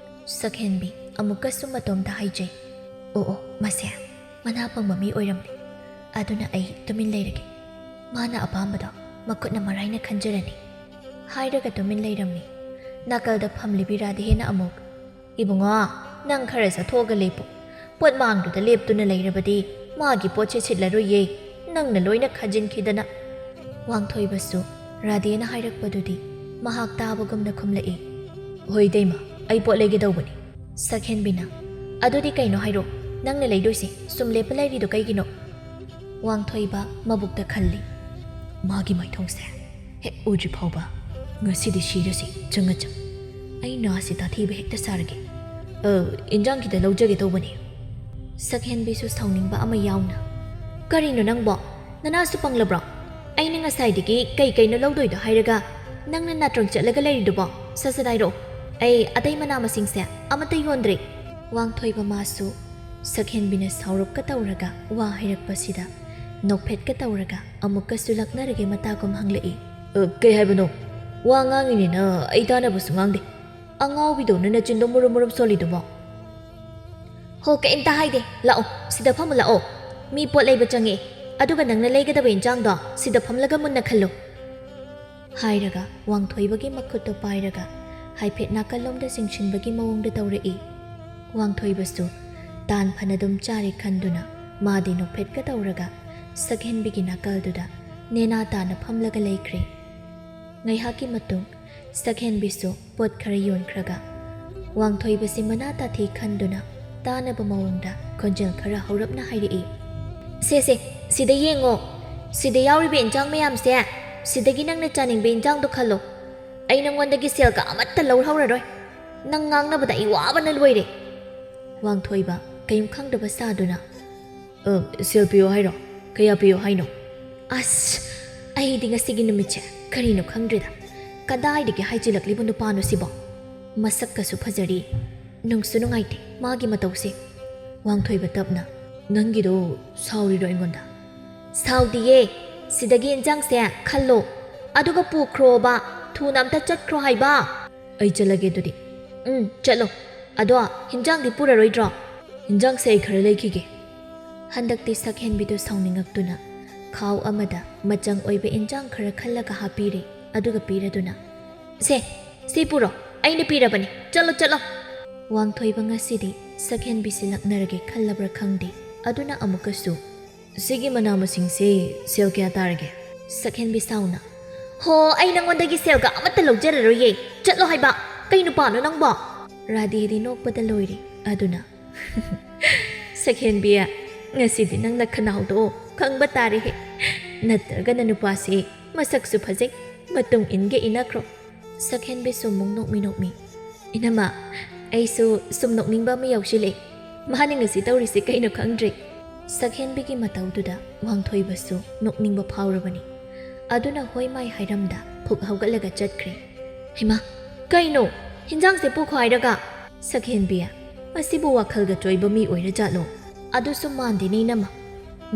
ꯁꯛꯍꯦꯟꯕꯤ ꯑꯃꯨꯛꯀꯁꯨ ꯃꯇꯣꯝꯇ ꯍꯥꯏꯖꯩ, "ꯑꯣ ꯑꯣ, ꯃꯁꯦ ꯃꯅꯥ ꯄꯪꯕ ꯃꯤ ꯑꯣꯏꯔꯝꯂꯦ꯫ ꯑꯗꯨꯅ ꯑꯩ ꯇꯨꯃꯤꯟ ꯂꯩꯔꯒꯦ꯫ ꯃꯥꯅ ꯑꯄꯥꯝꯕꯗꯣ ꯃꯈꯨꯠꯅ ꯃꯔꯥꯏꯅ ꯈꯟꯖꯔꯅꯤ"꯫ ꯍꯥꯏꯔꯒ ꯇꯨꯃꯤꯟ ꯂꯩꯔꯝꯃꯤ꯫ ꯅꯥꯀꯜꯗ ꯐꯝꯂꯤꯕꯤ ꯔꯥꯙꯦꯅ ꯑꯃꯨꯛ, "ꯏꯕꯨꯡꯉꯣ, ꯅꯪ ꯈꯔ ꯆꯠꯊꯣꯛꯑꯒ ꯂꯦꯞꯄꯨ꯫ ꯄꯣꯠ ꯃꯥꯡꯗꯨꯗ ꯂꯦꯞꯇꯨꯅ ꯂꯩꯔꯕꯗꯤ ꯃꯥꯒꯤ ꯄꯣꯠꯁꯦ ꯁꯤꯠꯂꯔꯣꯏꯌꯦ, ꯅꯪꯅ ꯂꯣꯏꯅ ꯈꯥꯖꯤꯟꯈꯤꯗꯅ"꯫ ꯋꯥꯡꯊꯣꯏꯕꯁꯨ ꯔꯥꯙꯦꯅ ꯍꯥꯏꯔꯛꯄꯗꯨꯗꯤ ꯃꯍꯥꯛ ꯇꯥꯕꯒꯨꯝꯅ ꯈꯨꯝꯂꯛꯏ, "ꯍꯣꯏ ꯏꯇꯩꯃ, ꯑꯩ ꯄꯣꯠ ꯂꯩꯒꯦ ꯇꯧꯕꯅꯤ"꯫ ꯁꯛꯍꯦꯟꯕꯤꯅ, "ꯑꯗꯨꯗꯤ ꯀꯩꯅꯣ ꯍꯥꯏꯔꯣ, ꯅꯪꯅ ꯂꯩꯗꯣꯏꯁꯦ? ꯁꯨꯝ ꯂꯦꯞꯄ ꯂꯩꯔꯤꯗꯣ ꯀꯩꯒꯤꯅꯣ?" ꯋꯥꯡꯊꯣꯏꯕ ꯃꯕꯨꯛꯇ ꯈꯜꯂꯤ, "ꯃꯥꯒꯤ ꯃꯥꯏꯊꯣꯡꯁꯦ ꯍꯦꯛ ꯎꯗ꯭ꯔꯤ ꯐꯥꯎꯕ ꯉꯁꯤꯗꯤ ꯁꯤꯔꯁꯤ ꯆꯪꯉꯆꯪ꯫ ꯑꯩ ꯅꯥꯁꯤ ꯇꯥꯊꯤꯕ ꯍꯦꯛꯇ ꯁꯥꯔꯒꯦ"꯫ "ꯑ, ꯏꯟꯖꯥꯡ ꯈꯤꯇ ꯂꯧꯖꯒꯦ ꯇꯧꯕꯅꯤ꯫" ꯁꯛꯍꯦꯟꯕꯤꯁꯨ ꯁꯥꯎꯅꯤꯡꯕ ꯑꯃ ꯌꯥꯎꯅ, "ꯀꯔꯤꯅꯣ ꯅꯪꯕꯣ? ꯅꯅꯥꯁꯨ ꯄꯪꯂꯕ꯭ꯔꯣ? ꯑꯩꯅ ꯉꯁꯥꯏꯗꯒꯤ ꯀꯩ ꯀꯩꯅꯣ ꯂꯧꯗꯣꯏꯗꯣ ꯍꯥꯏꯔꯒ ꯅꯪꯅ ꯅꯥꯇ꯭ꯔꯪ ꯆꯠꯂꯒ ꯂꯩꯔꯤꯗꯨꯕꯣ? ꯁꯠ ꯁꯠ ꯍꯥꯏꯔꯛꯑꯣ꯫ ꯑꯩ ꯑꯇꯩ ꯃꯅꯥ ꯃꯁꯤꯡꯁꯦ ꯑꯃꯠꯇ ꯌꯣꯟꯗ꯭ꯔꯦ꯫" ꯋꯥꯡꯊꯣꯏꯕ ꯃꯥꯁꯨ ꯁꯛꯍꯦꯟꯕꯤꯅ ꯁꯥꯎꯔꯞꯀ ꯇꯧꯔꯒ ꯋꯥ ꯍꯥꯏꯔꯛꯄꯁꯤꯗ ꯅꯣꯛꯐꯦꯠꯀ ꯇꯧꯔꯒ ꯑꯃꯨꯛꯀꯁꯨ ꯂꯛꯅꯔꯒꯦ ꯃꯇꯥꯒꯨꯝ ꯍꯪꯂꯛꯏ꯫ "ꯑ, ꯀꯩ ꯍꯥꯏꯕꯅꯣ? ꯋꯥ ꯉꯥꯡꯉꯤꯅꯦꯅ ꯑꯩ ꯇꯥꯅꯕꯁꯨ ꯉꯥꯡꯗꯦ꯫ ꯑꯉꯥꯎꯕꯤꯗꯧꯅ ꯅꯆꯤꯟꯗꯣ ꯃꯨꯔꯨꯝ ꯃꯨꯔꯨꯝ ꯁꯣꯜꯂꯤꯗꯨꯕꯣ?" "ꯍꯣ, ꯀꯩꯝꯇ ꯍꯥꯏꯗꯦ꯫ ꯂꯥꯛꯑꯣ, ꯁꯤꯗ ꯐꯝꯃꯨ ꯂꯥꯛꯑꯣ꯫ ꯃꯤ ꯄꯣꯠ ꯂꯩꯕ ꯆꯪꯉꯦ, ꯑꯗꯨꯒ ꯅꯪꯅ ꯂꯩꯒꯗꯕ ꯏꯟꯖꯥꯡꯗꯣ ꯁꯤꯗ ꯐꯝꯂꯒ ꯃꯨꯟꯅ ꯈꯜꯂꯨ꯫" ꯍꯥꯏꯔꯒ ꯋꯥꯡꯊꯣꯏꯕꯒꯤ ꯃꯈꯨꯠꯇꯣ ꯄꯥꯏꯔꯒ ꯍꯥꯏꯐꯦꯠ ꯅꯥꯀꯜꯂꯣꯝꯗ ꯆꯤꯡꯁꯤꯟꯕꯒꯤ ꯃꯑꯣꯡꯗ ꯇꯧꯔꯛꯏ꯫ ꯋꯥꯡꯊꯣꯏꯕꯁꯨ ꯇꯥꯟ ꯐꯅꯗꯨꯝ ꯆꯥꯔꯦ ꯈꯟꯗꯨꯅ ꯃꯥꯗꯤ ꯅꯣꯛꯐꯦꯠꯀ ꯇꯧꯔꯒ ꯁꯛꯍꯦꯟꯕꯤꯒꯤ ꯅꯥꯀꯜꯗꯨꯗ ꯅꯦꯅꯥ ꯇꯥꯅ ꯐꯝꯂꯒ ꯂꯩꯈ꯭ꯔꯦ꯫ ꯉꯥꯏꯍꯥꯛꯀꯤ ꯃꯇꯨꯡ ꯁꯛꯍꯦꯟꯕꯤꯁꯨ ꯄꯣꯠ ꯈꯔ ꯌꯣꯟꯈ꯭ꯔꯒ ꯋꯥꯡꯊꯣꯏꯕꯁꯤ ꯃꯅꯥ ꯇꯥꯊꯤ ꯈꯟꯗꯨꯅ ꯇꯥꯅꯕ ꯃꯑꯣꯡꯗ ꯈꯣꯟꯖꯦꯜ ꯈꯔ ꯍꯧꯔꯞꯅ ꯍꯥꯏꯔꯛꯏ꯫ "ꯁꯦ ꯁꯦ, ꯁꯤꯗ ꯌꯦꯡꯉꯣ꯫ ꯁꯤꯗ ꯌꯥꯎꯔꯤꯕ ꯏꯟꯖꯥꯡ ꯃꯌꯥꯝꯁꯦ, ꯁꯤꯗꯒꯤ ꯅꯪꯅ ꯆꯥꯅꯤꯡꯕ ꯏꯟꯖꯥꯡꯗꯣ ꯈꯜꯂꯣ꯫ ꯑꯩ ꯅꯪꯉꯣꯟꯗꯒꯤ ꯁꯦꯜꯒ ꯑꯃꯠꯇ ꯂꯧꯍꯧꯔꯔꯣꯏ꯫ ꯅꯪ ꯉꯥꯡꯅꯕꯗ ꯑꯩ ꯋꯥꯕꯅ ꯂꯣꯏꯔꯦ꯫" ꯋꯥꯡꯊꯣꯏꯕ ꯀꯩꯝ ꯈꯪꯗꯕ ꯁꯥꯗꯨꯅ, "ꯑ, ꯁꯦꯜ ꯄꯤꯌꯣ ꯍꯥꯏꯔꯣ? ꯀꯌꯥ ꯄꯤꯌꯣ ꯍꯥꯏꯅꯣ?" ꯑꯁ, ꯑꯩꯗꯤ ꯉꯁꯤꯒꯤ ꯅꯨꯃꯤꯠꯁꯦ ꯀꯔꯤꯅꯣ ꯈꯪꯗ꯭ꯔꯦꯗ꯫ ꯀꯗꯥꯏꯗꯒꯤ ꯍꯥꯏꯖꯤꯜꯂꯛꯂꯤꯕ ꯅꯨꯄꯥꯅꯣ ꯁꯤꯕꯣ? ꯃꯁꯛꯀꯁꯨ ꯐꯖꯔꯤ, ꯅꯨꯡꯁꯨ ꯅꯨꯡꯉꯥꯏꯇꯦ ꯃꯥꯒꯤ ꯃꯇꯧꯁꯦ꯫ ꯋꯥꯡꯊꯣꯏꯕ ꯇꯞꯅ, "ꯅꯪꯒꯤꯗꯣ ꯁꯥꯎꯔꯤꯔꯣ ꯑꯩꯉꯣꯟꯗ?" "ꯁꯥꯎꯗꯤꯌꯦ꯫ ꯁꯤꯗꯒꯤ ꯏꯟꯖꯥꯡꯁꯦ ꯈꯜꯂꯣ, ꯑꯗꯨꯒ ꯄꯨꯈ꯭ꯔꯣꯕ꯫ ꯊꯨꯅ ꯑꯝꯇ ꯆꯠꯈ꯭ꯔꯣ ꯍꯥꯏꯕ꯫" "ꯑꯩ ꯆꯠꯂꯒꯦ ꯑꯗꯨꯗꯤ꯫" "ꯎꯝ, ꯆꯠꯂꯣ꯫ ꯑꯗꯣ ꯍꯤꯟꯖꯥꯡꯗꯤ ꯄꯨꯔꯔꯣꯏꯗ꯭ꯔꯣ?" "ꯍꯤꯟꯖꯥꯡꯁꯦ ꯑꯩ ꯈꯔ ꯂꯩꯈꯤꯒꯦ꯫" ꯍꯟꯗꯛꯇꯤ ꯁꯛꯍꯦꯟꯕꯤꯗꯨ ꯁꯥꯎꯅꯤꯡꯉꯛꯇꯨꯅ ꯈꯥꯎ ꯑꯃꯗ ꯃꯆꯪ ꯑꯣꯏꯕ ꯏꯟꯖꯥꯡ ꯈꯔ ꯈꯜꯂꯒ ꯍꯥꯞꯄꯤꯔꯦ꯫ ꯑꯗꯨꯒ ꯄꯤꯔꯗꯨꯅ, "ꯁꯦ, ꯁꯤ ꯄꯨꯔꯣ, ꯑꯩꯅ ꯄꯤꯔꯕꯅꯤ, ꯆꯠꯂꯣ, ꯆꯠꯂꯣ꯫" ꯋꯥꯡꯊꯣꯏꯕ ꯉꯁꯤꯗꯤ ꯁꯛꯍꯦꯟꯕꯤꯁꯤ ꯂꯛꯅꯔꯒꯦ ꯈꯜꯂꯕ꯭ꯔꯥ ꯈꯪꯗꯦ, ꯑꯗꯨꯅ ꯑꯃꯨꯛꯀꯁꯨ, "ꯁꯤꯒꯤ ꯃꯅꯥ ꯃꯁꯤꯡꯁꯦ ꯁꯦꯜ ꯀꯌꯥ ꯇꯥꯔꯒꯦ?" ꯁꯛꯍꯦꯟꯕꯤ ꯁꯥꯎꯅ, "ꯍꯣ, ꯑꯩ ꯅꯪꯉꯣꯟꯗꯒꯤ ꯁꯦꯜꯒ ꯑꯃꯠꯇ ꯂꯧꯖꯔꯔꯣꯏꯌꯦ, ꯆꯠꯂꯣ ꯍꯥꯏꯕ꯫ ꯀꯩ ꯅꯨꯄꯥꯅꯣ ꯅꯪꯕꯣ?" ꯔꯥꯙꯦꯗꯤ ꯅꯣꯛꯄꯗ ꯂꯣꯏꯔꯦ꯫ ꯑꯗꯨꯅ, "ꯁꯛꯍꯦꯟꯕꯤ, ꯉꯁꯤꯗꯤ ꯅꯪꯅ ꯈꯅꯥꯎꯗꯣ ꯈꯪꯕ ꯇꯥꯔꯦꯍꯦ꯫ ꯅꯠꯇ꯭ꯔꯒꯅ ꯅꯨꯄꯥꯁꯦ ꯃꯁꯛꯁꯨ ꯐꯖꯩ, ꯃꯇꯨꯡ ꯏꯟꯒꯦ ꯏꯟꯅꯈ꯭ꯔꯣ꯫" ꯁꯛꯍꯦꯟꯕꯤꯁꯨ ꯑꯃꯨꯛ ꯅꯣꯛꯃꯤ ꯅꯣꯛꯃꯤ, "ꯏꯅꯝꯃ, ꯑꯩꯁꯨ ꯁꯨꯝ ꯅꯣꯛꯅꯤꯡꯕ ꯑꯃ ꯌꯥꯎꯁꯤꯜꯂꯛꯑꯦ꯫ ꯃꯥꯅ ꯉꯁꯤ ꯇꯧꯔꯤꯁꯦ ꯀꯩꯅꯣ ꯈꯪꯗ꯭ꯔꯦ꯫ ꯁꯛꯍꯦꯟꯕꯤꯒꯤ ꯃꯇꯧꯗꯨꯗ ꯋꯥꯡꯊꯣꯏꯕꯁꯨ ꯅꯣꯛꯅꯤꯡꯕ ꯐꯥꯎꯔꯕꯅꯤ꯫ ꯑꯗꯨꯅ ꯍꯣꯏ ꯃꯥꯏ ꯍꯥꯏꯔꯝꯗ ꯐꯨꯛ ꯍꯧꯒꯠꯂꯒ ꯆꯠꯈ꯭ꯔꯦ꯫ ꯍꯩꯃꯥ, ꯀꯩꯅꯣ? ꯍꯤꯟꯖꯥꯡꯁꯦ ꯄꯨꯈꯣ ꯍꯥꯏꯔꯒ? ꯁꯛꯍꯦꯟꯕꯤ, ꯃꯁꯤꯕꯨ ꯋꯥꯈꯜꯒ ꯆꯣꯏꯕ ꯃꯤ ꯑꯣꯏꯔꯖꯥꯠꯂꯣ? ꯑꯗꯨꯁꯨ ꯃꯥꯟꯗꯦꯅꯦ ꯏꯅꯝꯃ꯫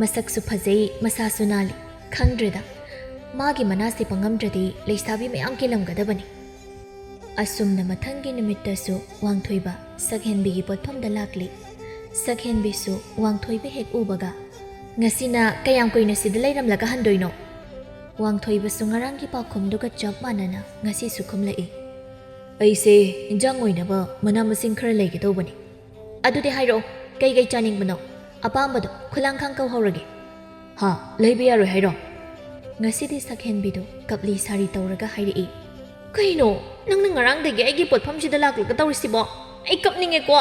ꯃꯁꯛꯁꯨ ꯐꯖꯩ, ꯃꯁꯥꯁꯨ ꯅꯥꯜꯂꯤ꯫ ꯈꯪꯗ꯭ꯔꯦꯗ, ꯃꯥꯒꯤ ꯃꯅꯥꯁꯦ ꯄꯪꯉꯝꯗ꯭ꯔꯗꯤ ꯂꯩꯁꯥꯕꯤ ꯃꯌꯥꯝ ꯀꯦꯜꯂꯝꯒꯗꯕꯅꯤ꯫ ꯑꯁꯨꯝꯅ ꯃꯊꯪꯒꯤ ꯅꯨꯃꯤꯠꯇꯁꯨ ꯋꯥꯡꯊꯣꯏꯕ ꯁꯛꯍꯦꯟꯕꯤꯒꯤ ꯄꯣꯠꯐꯝꯗ ꯂꯥꯛꯂꯤ꯫ ꯁꯛꯍꯦꯟꯕꯤꯁꯨ ꯋꯥꯡꯊꯣꯏꯕ ꯍꯦꯛ ꯎꯕꯒ, "ꯉꯁꯤꯅ ꯀꯌꯥꯝ ꯀꯨꯏꯅ ꯁꯤꯗ ꯂꯩꯔꯝꯂꯒ ꯍꯟꯗꯣꯏꯅꯣ?" ꯋꯥꯡꯊꯣꯏꯕꯁꯨ ꯉꯔꯥꯡꯒꯤ ꯄꯥꯎꯈꯨꯝꯗꯨꯒ ꯆꯞ ꯃꯥꯟꯅꯅ ꯉꯁꯤꯁꯨ ꯈꯨꯝꯂꯛꯏ꯫ "ꯑꯩꯁꯦ ꯏꯟꯖꯥꯡ ꯑꯣꯏꯅꯕ ꯃꯅꯥ ꯃꯁꯤꯡ ꯈꯔ ꯂꯩꯒꯦ ꯇꯧꯕꯅꯤ꯫ ꯑꯗꯨꯗꯤ ꯍꯥꯏꯔꯛꯑꯣ, ꯀꯩ ꯀꯩ ꯆꯥꯅꯤꯡꯕꯅꯣ? ꯑꯄꯥꯝꯕꯗꯣ ꯈꯨꯂꯥꯡꯈꯥꯡ ꯀꯧꯍꯧꯔꯒꯦ꯫" "ꯍꯥ, ꯂꯩꯕ ꯌꯥꯔꯣꯏ ꯍꯥꯏꯔꯣ?" ꯉꯁꯤꯗꯤ ꯁꯛꯍꯦꯟꯕꯤꯗꯣ ꯀꯞꯂꯤ ꯁꯥꯔꯤ ꯇꯧꯔꯒ ꯍꯥꯏꯔꯛꯏ꯫ "ꯀꯩꯅꯣ? ꯅꯪꯅ ꯉꯔꯥꯡꯗꯒꯤ ꯑꯩꯒꯤ ꯄꯣꯠꯐꯝꯁꯤꯗ ꯂꯥꯛꯂꯒ ꯇꯧꯔꯤꯁꯤꯕꯣ? ꯑꯩ ꯀꯞꯅꯤꯡꯉꯦꯀꯣ!"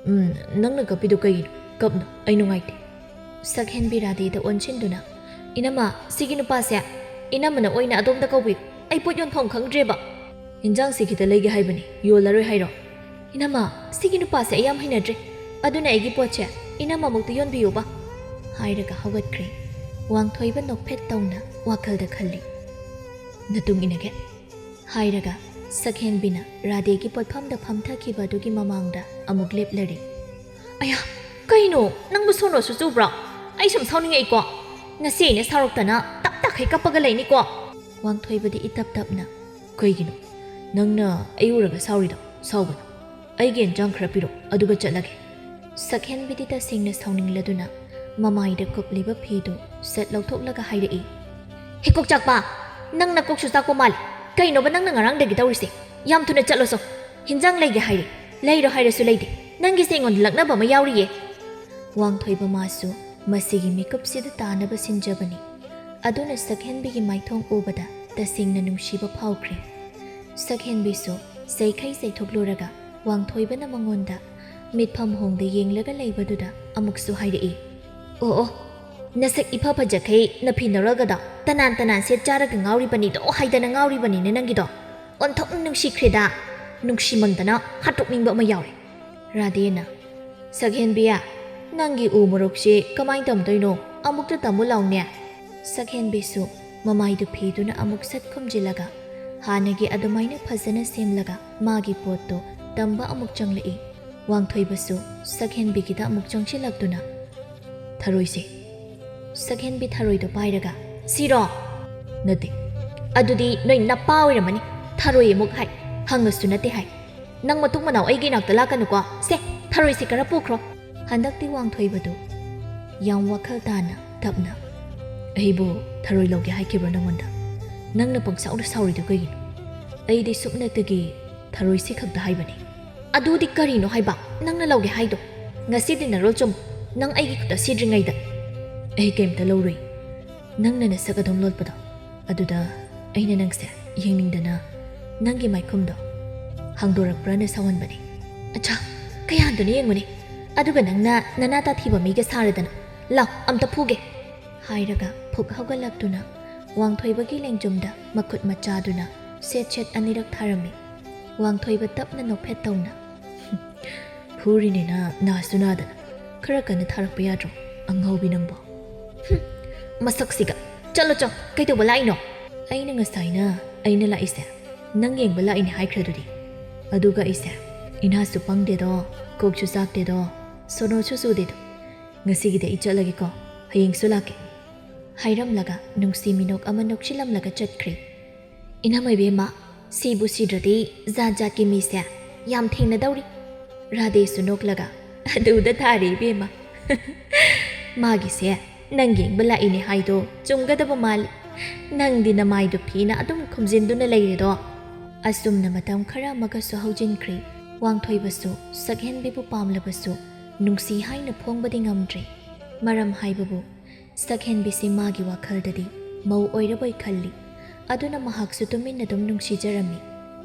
"ꯎꯝ, ꯅꯪꯅ ꯀꯞꯄꯤꯗꯣ ꯀꯩꯒꯤꯅꯣ? ꯀꯞꯅꯨ, ꯑꯩ ꯅꯨꯡꯉꯥꯏꯇꯦ꯫" ꯁꯛꯍꯦꯟꯕꯤ ꯔꯥꯙꯦꯗ ꯑꯣꯟꯁꯤꯟꯗꯨꯅ, "ꯏꯅꯝꯃ, ꯁꯤꯒꯤ ꯅꯨꯄꯥꯁꯦ ꯏꯅꯝꯃꯅ ꯑꯣꯏꯅ ꯑꯗꯣꯝꯗ ꯀꯧꯕꯤꯌꯨ꯫ ꯑꯩ ꯄꯣꯠ ꯌꯣꯟꯐꯝ ꯈꯪꯗ꯭ꯔꯦꯕ꯫" "ꯏꯟꯖꯥꯡꯁꯦ ꯈꯤꯇ ꯂꯩꯒꯦ ꯍꯥꯏꯕꯅꯤ, ꯌꯣꯜꯂꯔꯣꯏ ꯍꯥꯏꯔꯣ?" "ꯏꯅꯝꯃ, ꯁꯤꯒꯤ ꯅꯨꯄꯥꯁꯦ ꯑꯩ ꯌꯥꯝ ꯍꯩꯅꯗ꯭ꯔꯦ꯫ ꯑꯗꯨꯅ ꯑꯩꯒꯤ ꯄꯣꯠꯁꯦ ꯏꯅꯝꯃꯃꯨꯛꯇ ꯌꯣꯟꯕꯤꯌꯨꯕ꯫" ꯍꯥꯏꯔꯒ ꯍꯧꯒꯠꯈ꯭ꯔꯦ꯫ ꯋꯥꯡꯊꯣꯏꯕ ꯅꯣꯛꯐꯦꯠ ꯇꯧꯅ ꯋꯥꯈꯜꯗ ꯈꯜꯂꯤ꯫ "ꯅꯇꯨꯡ ꯏꯟꯅꯒꯦ꯫" ꯍꯥꯏꯔꯒ ꯁꯛꯍꯦꯟꯕꯤꯅ ꯔꯥꯙꯦꯒꯤ ꯄꯣꯠꯐꯝꯗ ꯐꯝꯊꯈꯤꯕ ꯑꯗꯨꯒꯤ ꯃꯃꯥꯡꯗ ꯑꯃꯨꯛ ꯂꯦꯞꯂꯔꯦ꯫ "ꯑꯌꯥ, ꯀꯩꯅꯣ? ꯅꯪꯕꯨ ꯁꯣꯅꯣꯁꯨ ꯆꯨꯕ꯭ꯔꯣ? ꯑꯩ ꯁꯨꯝ ꯁꯥꯎꯅꯤꯡꯉꯛꯏꯀꯣ꯫ ꯉꯁꯤ ꯑꯩꯅ ꯁꯥꯎꯔꯛꯇꯅ ꯇꯞ ꯇꯥꯈꯩ ꯀꯞꯄꯒ ꯂꯩꯅꯤꯀꯣ꯫" ꯋꯥꯡꯊꯣꯏꯕꯗꯤ ꯏꯇꯞ ꯇꯞꯅ, "ꯀꯩꯒꯤꯅꯣ? ꯅꯪꯅ ꯑꯩ ꯎꯔꯒ ꯁꯥꯎꯔꯤꯗꯣ? ꯁꯥꯎꯒꯅꯨ꯫ ꯑꯩꯒꯤ ꯏꯟꯖꯥꯡ ꯈꯔ ꯄꯤꯔꯣ, ꯑꯗꯨꯒ ꯆꯠꯂꯒꯦ꯫" ꯁꯛꯍꯦꯟꯕꯤꯗꯤ ꯇꯁꯦꯡꯅ ꯁꯥꯎꯅꯤꯡꯂꯗꯨꯅ ꯃꯃꯥꯏꯗ ꯀꯨꯞꯂꯤꯕ ꯐꯤꯗꯨ ꯁꯠ ꯂꯧꯊꯣꯛꯂꯒ ꯍꯥꯏꯔꯛꯏ꯫ "ꯍꯦ ꯀꯣꯛꯆꯥꯛꯄ, ꯅꯪ ꯅꯀꯣꯛꯁꯨ ꯆꯥꯛꯄ ꯃꯥꯜꯂꯦ꯫ ꯀꯩꯅꯣꯕ ꯅꯪꯅ ꯉꯔꯥꯡꯗꯒꯤ ꯇꯧꯔꯤꯁꯦ? ꯌꯥꯝ ꯊꯨꯅ ꯆꯠꯂꯣꯁꯣ꯫ ꯍꯤꯟꯖꯥꯡ ꯂꯩꯒꯦ ꯍꯥꯏꯔꯦ, ꯂꯩꯔꯣ ꯍꯥꯏꯔꯁꯨ ꯂꯩꯗꯦ꯫ ꯅꯪꯒꯤꯁꯦ ꯑꯩꯉꯣꯟꯗ ꯂꯛꯅꯕ ꯑꯃ ꯌꯥꯎꯔꯤꯌꯦ꯫" ꯋꯥꯡꯊꯣꯏꯕ ꯃꯥꯁꯨ ꯃꯁꯤꯒꯤ ꯃꯤꯀꯨꯞꯁꯤꯗ ꯇꯥꯅꯕ ꯁꯤꯟꯖꯕꯅꯤ꯫ ꯑꯗꯨꯅ ꯁꯛꯍꯦꯟꯕꯤꯒꯤ ꯃꯥꯏꯊꯣꯡ ꯎꯕꯗ ꯇꯁꯦꯡꯅ ꯅꯨꯡꯁꯤꯕ ꯐꯥꯎꯈ꯭ꯔꯦ꯫ ꯁꯛꯍꯦꯟꯕꯤꯁꯨ ꯆꯩꯈꯩ ꯆꯩꯊꯣꯛꯂꯨꯔꯒ ꯋꯥꯡꯊꯣꯏꯕꯅ ꯃꯉꯣꯟꯗ ꯃꯤꯠꯐꯝ ꯍꯣꯡꯗ ꯌꯦꯡꯂꯒ ꯂꯩꯕꯗꯨꯗ ꯑꯃꯨꯛꯁꯨ ꯍꯥꯏꯔꯛꯏ, "ꯑꯣ ꯑꯣ, ꯅꯁꯛ ꯏꯐ ꯐꯖꯈꯩ ꯅꯐꯤ ꯅꯔꯣꯜꯒꯗꯣ ꯇꯅꯥꯟ ꯇꯅꯥꯟ ꯁꯦꯠ ꯆꯥꯔꯒ ꯉꯥꯎꯔꯤꯕꯅꯤꯗꯣ ꯍꯥꯏꯗꯅ ꯉꯥꯎꯔꯤꯕꯅꯤꯅꯦ ꯅꯪꯒꯤꯗꯣ꯫ ꯑꯣꯟꯊꯣꯛꯅ ꯅꯨꯡꯁꯤꯈ꯭ꯔꯦꯗ꯫" ꯅꯨꯡꯁꯤꯃꯟꯗꯅ ꯍꯥꯠꯇꯣꯛꯅꯤꯡꯕ ꯑꯃ ꯌꯥꯎꯔꯦ꯫ ꯔꯥꯙꯦꯅ, "ꯁꯛꯍꯦꯟꯕꯤ, ꯅꯪꯒꯤ ꯎ ꯃꯣꯔꯣꯛꯁꯦ ꯀꯃꯥꯏꯅ ꯇꯝꯗꯣꯏꯅꯣ? ꯑꯃꯨꯛꯇ ꯇꯝꯃꯨ ꯂꯥꯎꯅꯦ꯫" ꯁꯛꯍꯦꯟꯕꯤꯁꯨ ꯃꯃꯥꯏꯗꯨ ꯐꯤꯗꯨꯅ ꯑꯃꯨꯛ ꯁꯠ ꯈꯨꯝꯖꯤꯜꯂꯒ ꯍꯥꯟꯅꯒꯤ ꯑꯗꯨꯃꯥꯏꯅ ꯐꯖꯅ ꯁꯦꯝꯂꯒ ꯃꯥꯒꯤ ꯄꯣꯠꯇꯨ ꯇꯝꯕ ꯑꯃꯨꯛ ꯆꯪꯂꯛꯏ꯫ ꯋꯥꯡꯊꯣꯏꯕꯁꯨ ꯁꯛꯍꯦꯟꯕꯤꯒꯤꯗ ꯑꯃꯨꯛ ꯆꯪꯁꯤꯜꯂꯛꯇꯨꯅ, "ꯊꯔꯣꯏꯁꯦ꯫" ꯁꯛꯍꯦꯟꯕꯤ ꯊꯔꯣꯏꯗꯣ ꯄꯥꯏꯔꯒ, "ꯁꯤꯔꯣ?" "ꯅꯠꯇꯦ꯫" "ꯑꯗꯨꯗꯤ ꯅꯣꯏ ꯅꯄꯥ ꯑꯣꯏꯔꯝꯃꯅꯤ꯫ ꯊꯔꯣꯏ ꯑꯃꯨꯛ ꯍꯥꯏ, ꯍꯪꯉꯁꯨ ꯅꯠꯇꯦ ꯍꯥꯏ꯫ ꯅꯪ ꯃꯇꯨꯡ ꯃꯅꯥꯎ ꯑꯩꯒꯤ ꯏꯅꯥꯛꯇ ꯂꯥꯛꯀꯅꯨꯀꯣ꯫ ꯁꯦ, ꯊꯔꯣꯏꯁꯦ ꯈꯔ ꯄꯨꯈ꯭ꯔꯣ꯫" ꯍꯟꯗꯛꯇꯤ ꯋꯥꯡꯊꯣꯏꯕꯗꯨ ꯌꯥꯝ ꯋꯥꯈꯜ ꯇꯥꯅ ꯇꯞꯅ, "ꯑꯩꯕꯨ ꯊꯔꯣꯏ ꯂꯧꯒꯦ ꯍꯥꯏꯈꯤꯕ꯭ꯔꯣ ꯅꯪꯉꯣꯟꯗ? ꯅꯪꯅ ꯄꯪꯁꯥꯎꯗ ꯁꯥꯎꯔꯤꯗꯨ ꯀꯩꯒꯤꯅꯣ? ꯑꯩꯗꯤ ꯁꯨꯞꯅꯇꯒꯤ ꯊꯔꯣꯏꯁꯤ ꯈꯛꯇ ꯍꯥꯏꯕꯅꯤ꯫" "ꯑꯗꯨꯗꯤ ꯀꯔꯤꯅꯣ ꯍꯥꯏꯕ ꯅꯪꯅ ꯂꯧꯒꯦ ꯍꯥꯏꯗꯣ? ꯉꯁꯤꯗꯤ ꯅꯔꯣꯜ ꯆꯨꯝ, ꯅꯪ ꯑꯩꯒꯤ ꯈꯨꯠꯇ ꯁꯤꯗ꯭ꯔꯤꯉꯩꯗ꯫" "ꯑꯩ ꯀꯩꯝꯇ ꯂꯧꯔꯨꯏ꯫ ꯅꯪꯅ ꯅꯁꯛ ꯑꯗꯨꯝ ꯂꯣꯠꯄꯗꯣ, ꯑꯗꯨꯗ ꯑꯩꯅ ꯅꯪꯁꯦ ꯌꯦꯡꯅꯤꯡꯗꯅ ꯅꯪꯒꯤ ꯃꯥꯏꯈꯨꯝꯗꯣ ꯍꯥꯡꯗꯣꯔꯛꯄ꯭ꯔꯥꯅ ꯁꯥꯎꯍꯟꯕꯅꯦ꯫" "ꯑꯠꯆꯥ, ꯀꯌꯥꯗꯨꯅ ꯌꯦꯡꯉꯨꯅꯦ꯫ ꯑꯗꯨꯒ ꯅꯪꯅ ꯅꯅꯥ ꯇꯥꯊꯤꯕ ꯃꯤꯒ ꯁꯥꯔꯗꯅ꯫ ꯂꯥꯎ, ꯑꯝꯇ ꯐꯨꯒꯦ꯫" ꯍꯥꯏꯔꯒ ꯐꯨꯛ ꯍꯧꯒꯠꯂꯛꯇꯨꯅ ꯋꯥꯡꯊꯣꯏꯕꯒꯤ ꯂꯦꯡꯖꯨꯝꯗ ꯃꯈꯨꯠ ꯃꯆꯥꯗꯨꯅ ꯁꯦꯠ ꯁꯦꯠ ꯑꯅꯤꯔꯛ ꯊꯥꯔꯝꯃꯤ꯫ ꯋꯥꯡꯊꯣꯏꯕ ꯇꯞꯅ ꯅꯣꯛꯐꯦꯠ ꯇꯧꯅ, "ꯐꯨꯔꯤꯅꯦꯅ ꯅꯥꯁꯨ ꯅꯥꯗꯅ꯫ ꯈꯔ ꯀꯟꯅ ꯊꯥꯔꯛꯄ ꯌꯥꯗ꯭ꯔꯣ, ꯑꯉꯥꯎꯕꯤ ꯅꯪꯕꯣ?" "ꯍꯨꯝ, ꯃꯁꯛꯁꯤꯒ꯫ ꯆꯠꯂꯣ ꯆꯣ, ꯀꯩꯗꯧꯕ ꯂꯥꯛꯏꯅꯣ?" "ꯑꯩꯅ ꯉꯁꯥꯏꯅ ꯑꯩꯅ ꯂꯥꯛꯏꯁꯦ ꯅꯪ ꯌꯦꯡꯕ ꯂꯥꯛꯏꯅꯦ ꯍꯥꯏꯈ꯭ꯔꯗꯨꯗꯤ꯫ ꯑꯗꯨꯒ ꯑꯩꯁꯦ ꯏꯅꯥꯁꯨ ꯄꯪꯗꯦꯗꯣ, ꯀꯣꯛꯁꯨ ꯆꯥꯛꯇꯦꯗꯣ, ꯁꯣꯅꯣꯁꯨ ꯆꯨꯗꯦꯗꯣ꯫ ꯉꯁꯤꯒꯤꯗꯤ ꯑꯩ ꯆꯠꯂꯒꯦꯀꯣ, ꯍꯌꯦꯡꯁꯨ ꯂꯥꯛꯀꯦ꯫" ꯍꯥꯏꯔꯝꯂꯒ ꯅꯨꯡꯁꯤ ꯃꯤꯅꯣꯛ ꯑꯃ ꯅꯣꯛꯁꯤꯜꯂꯝꯂꯒ ꯆꯠꯈ꯭ꯔꯦ꯫ "ꯏꯅꯝꯃ ꯏꯕꯦꯝꯃ, ꯁꯤꯕꯨ ꯁꯤꯗ꯭ꯔꯗꯤ ꯖꯥꯠ ꯖꯥꯠꯀꯤ ꯃꯤꯁꯦ ꯌꯥꯝ ꯊꯦꯡꯅꯗꯧꯔꯤ꯫" ꯔꯥꯙꯦꯁꯨ ꯅꯣꯛꯂꯒ, "ꯑꯗꯨꯗ ꯊꯥꯔꯦ ꯏꯕꯦꯝꯃ꯫ ꯃꯥꯒꯤꯁꯦ ꯅꯪ ꯌꯦꯡꯕ ꯂꯥꯛꯏꯅꯦ ꯍꯥꯏꯗꯣ ꯆꯨꯝꯒꯗꯕ ꯃꯥꯜꯂꯤ꯫ ꯅꯪꯗꯤ ꯅꯃꯥꯏꯗꯣ ꯐꯤꯅ ꯑꯗꯨꯝ ꯈꯨꯝꯖꯤꯟꯗꯨꯅ ꯂꯩꯔꯦꯗꯣ꯫" ꯑꯁꯨꯝꯅ ꯃꯇꯝ ꯈꯔ ꯑꯃꯒꯁꯨ ꯍꯧꯖꯤꯟꯈ꯭ꯔꯦ꯫ ꯋꯥꯡꯊꯣꯏꯕꯁꯨ ꯁꯛꯍꯦꯟꯕꯤꯕꯨ ꯄꯥꯝꯂꯕꯁꯨ ꯅꯨꯡꯁꯤ ꯍꯥꯏꯅ ꯐꯣꯡꯕꯗꯤ ꯉꯝꯗ꯭ꯔꯦ꯫ ꯃꯔꯝ ꯍꯥꯏꯕꯕꯨ ꯁꯛꯍꯦꯟꯕꯤꯁꯤ ꯃꯥꯒꯤ ꯋꯥꯈꯜꯗꯗꯤ ꯃꯧ ꯑꯣꯏꯔꯕꯣꯏ ꯈꯜꯂꯤ꯫ ꯑꯗꯨꯅ ꯃꯍꯥꯛꯁꯨ ꯇꯨꯃꯤꯟꯅ ꯑꯗꯨꯝ ꯅꯨꯡꯁꯤꯖꯔꯝꯃꯤ꯫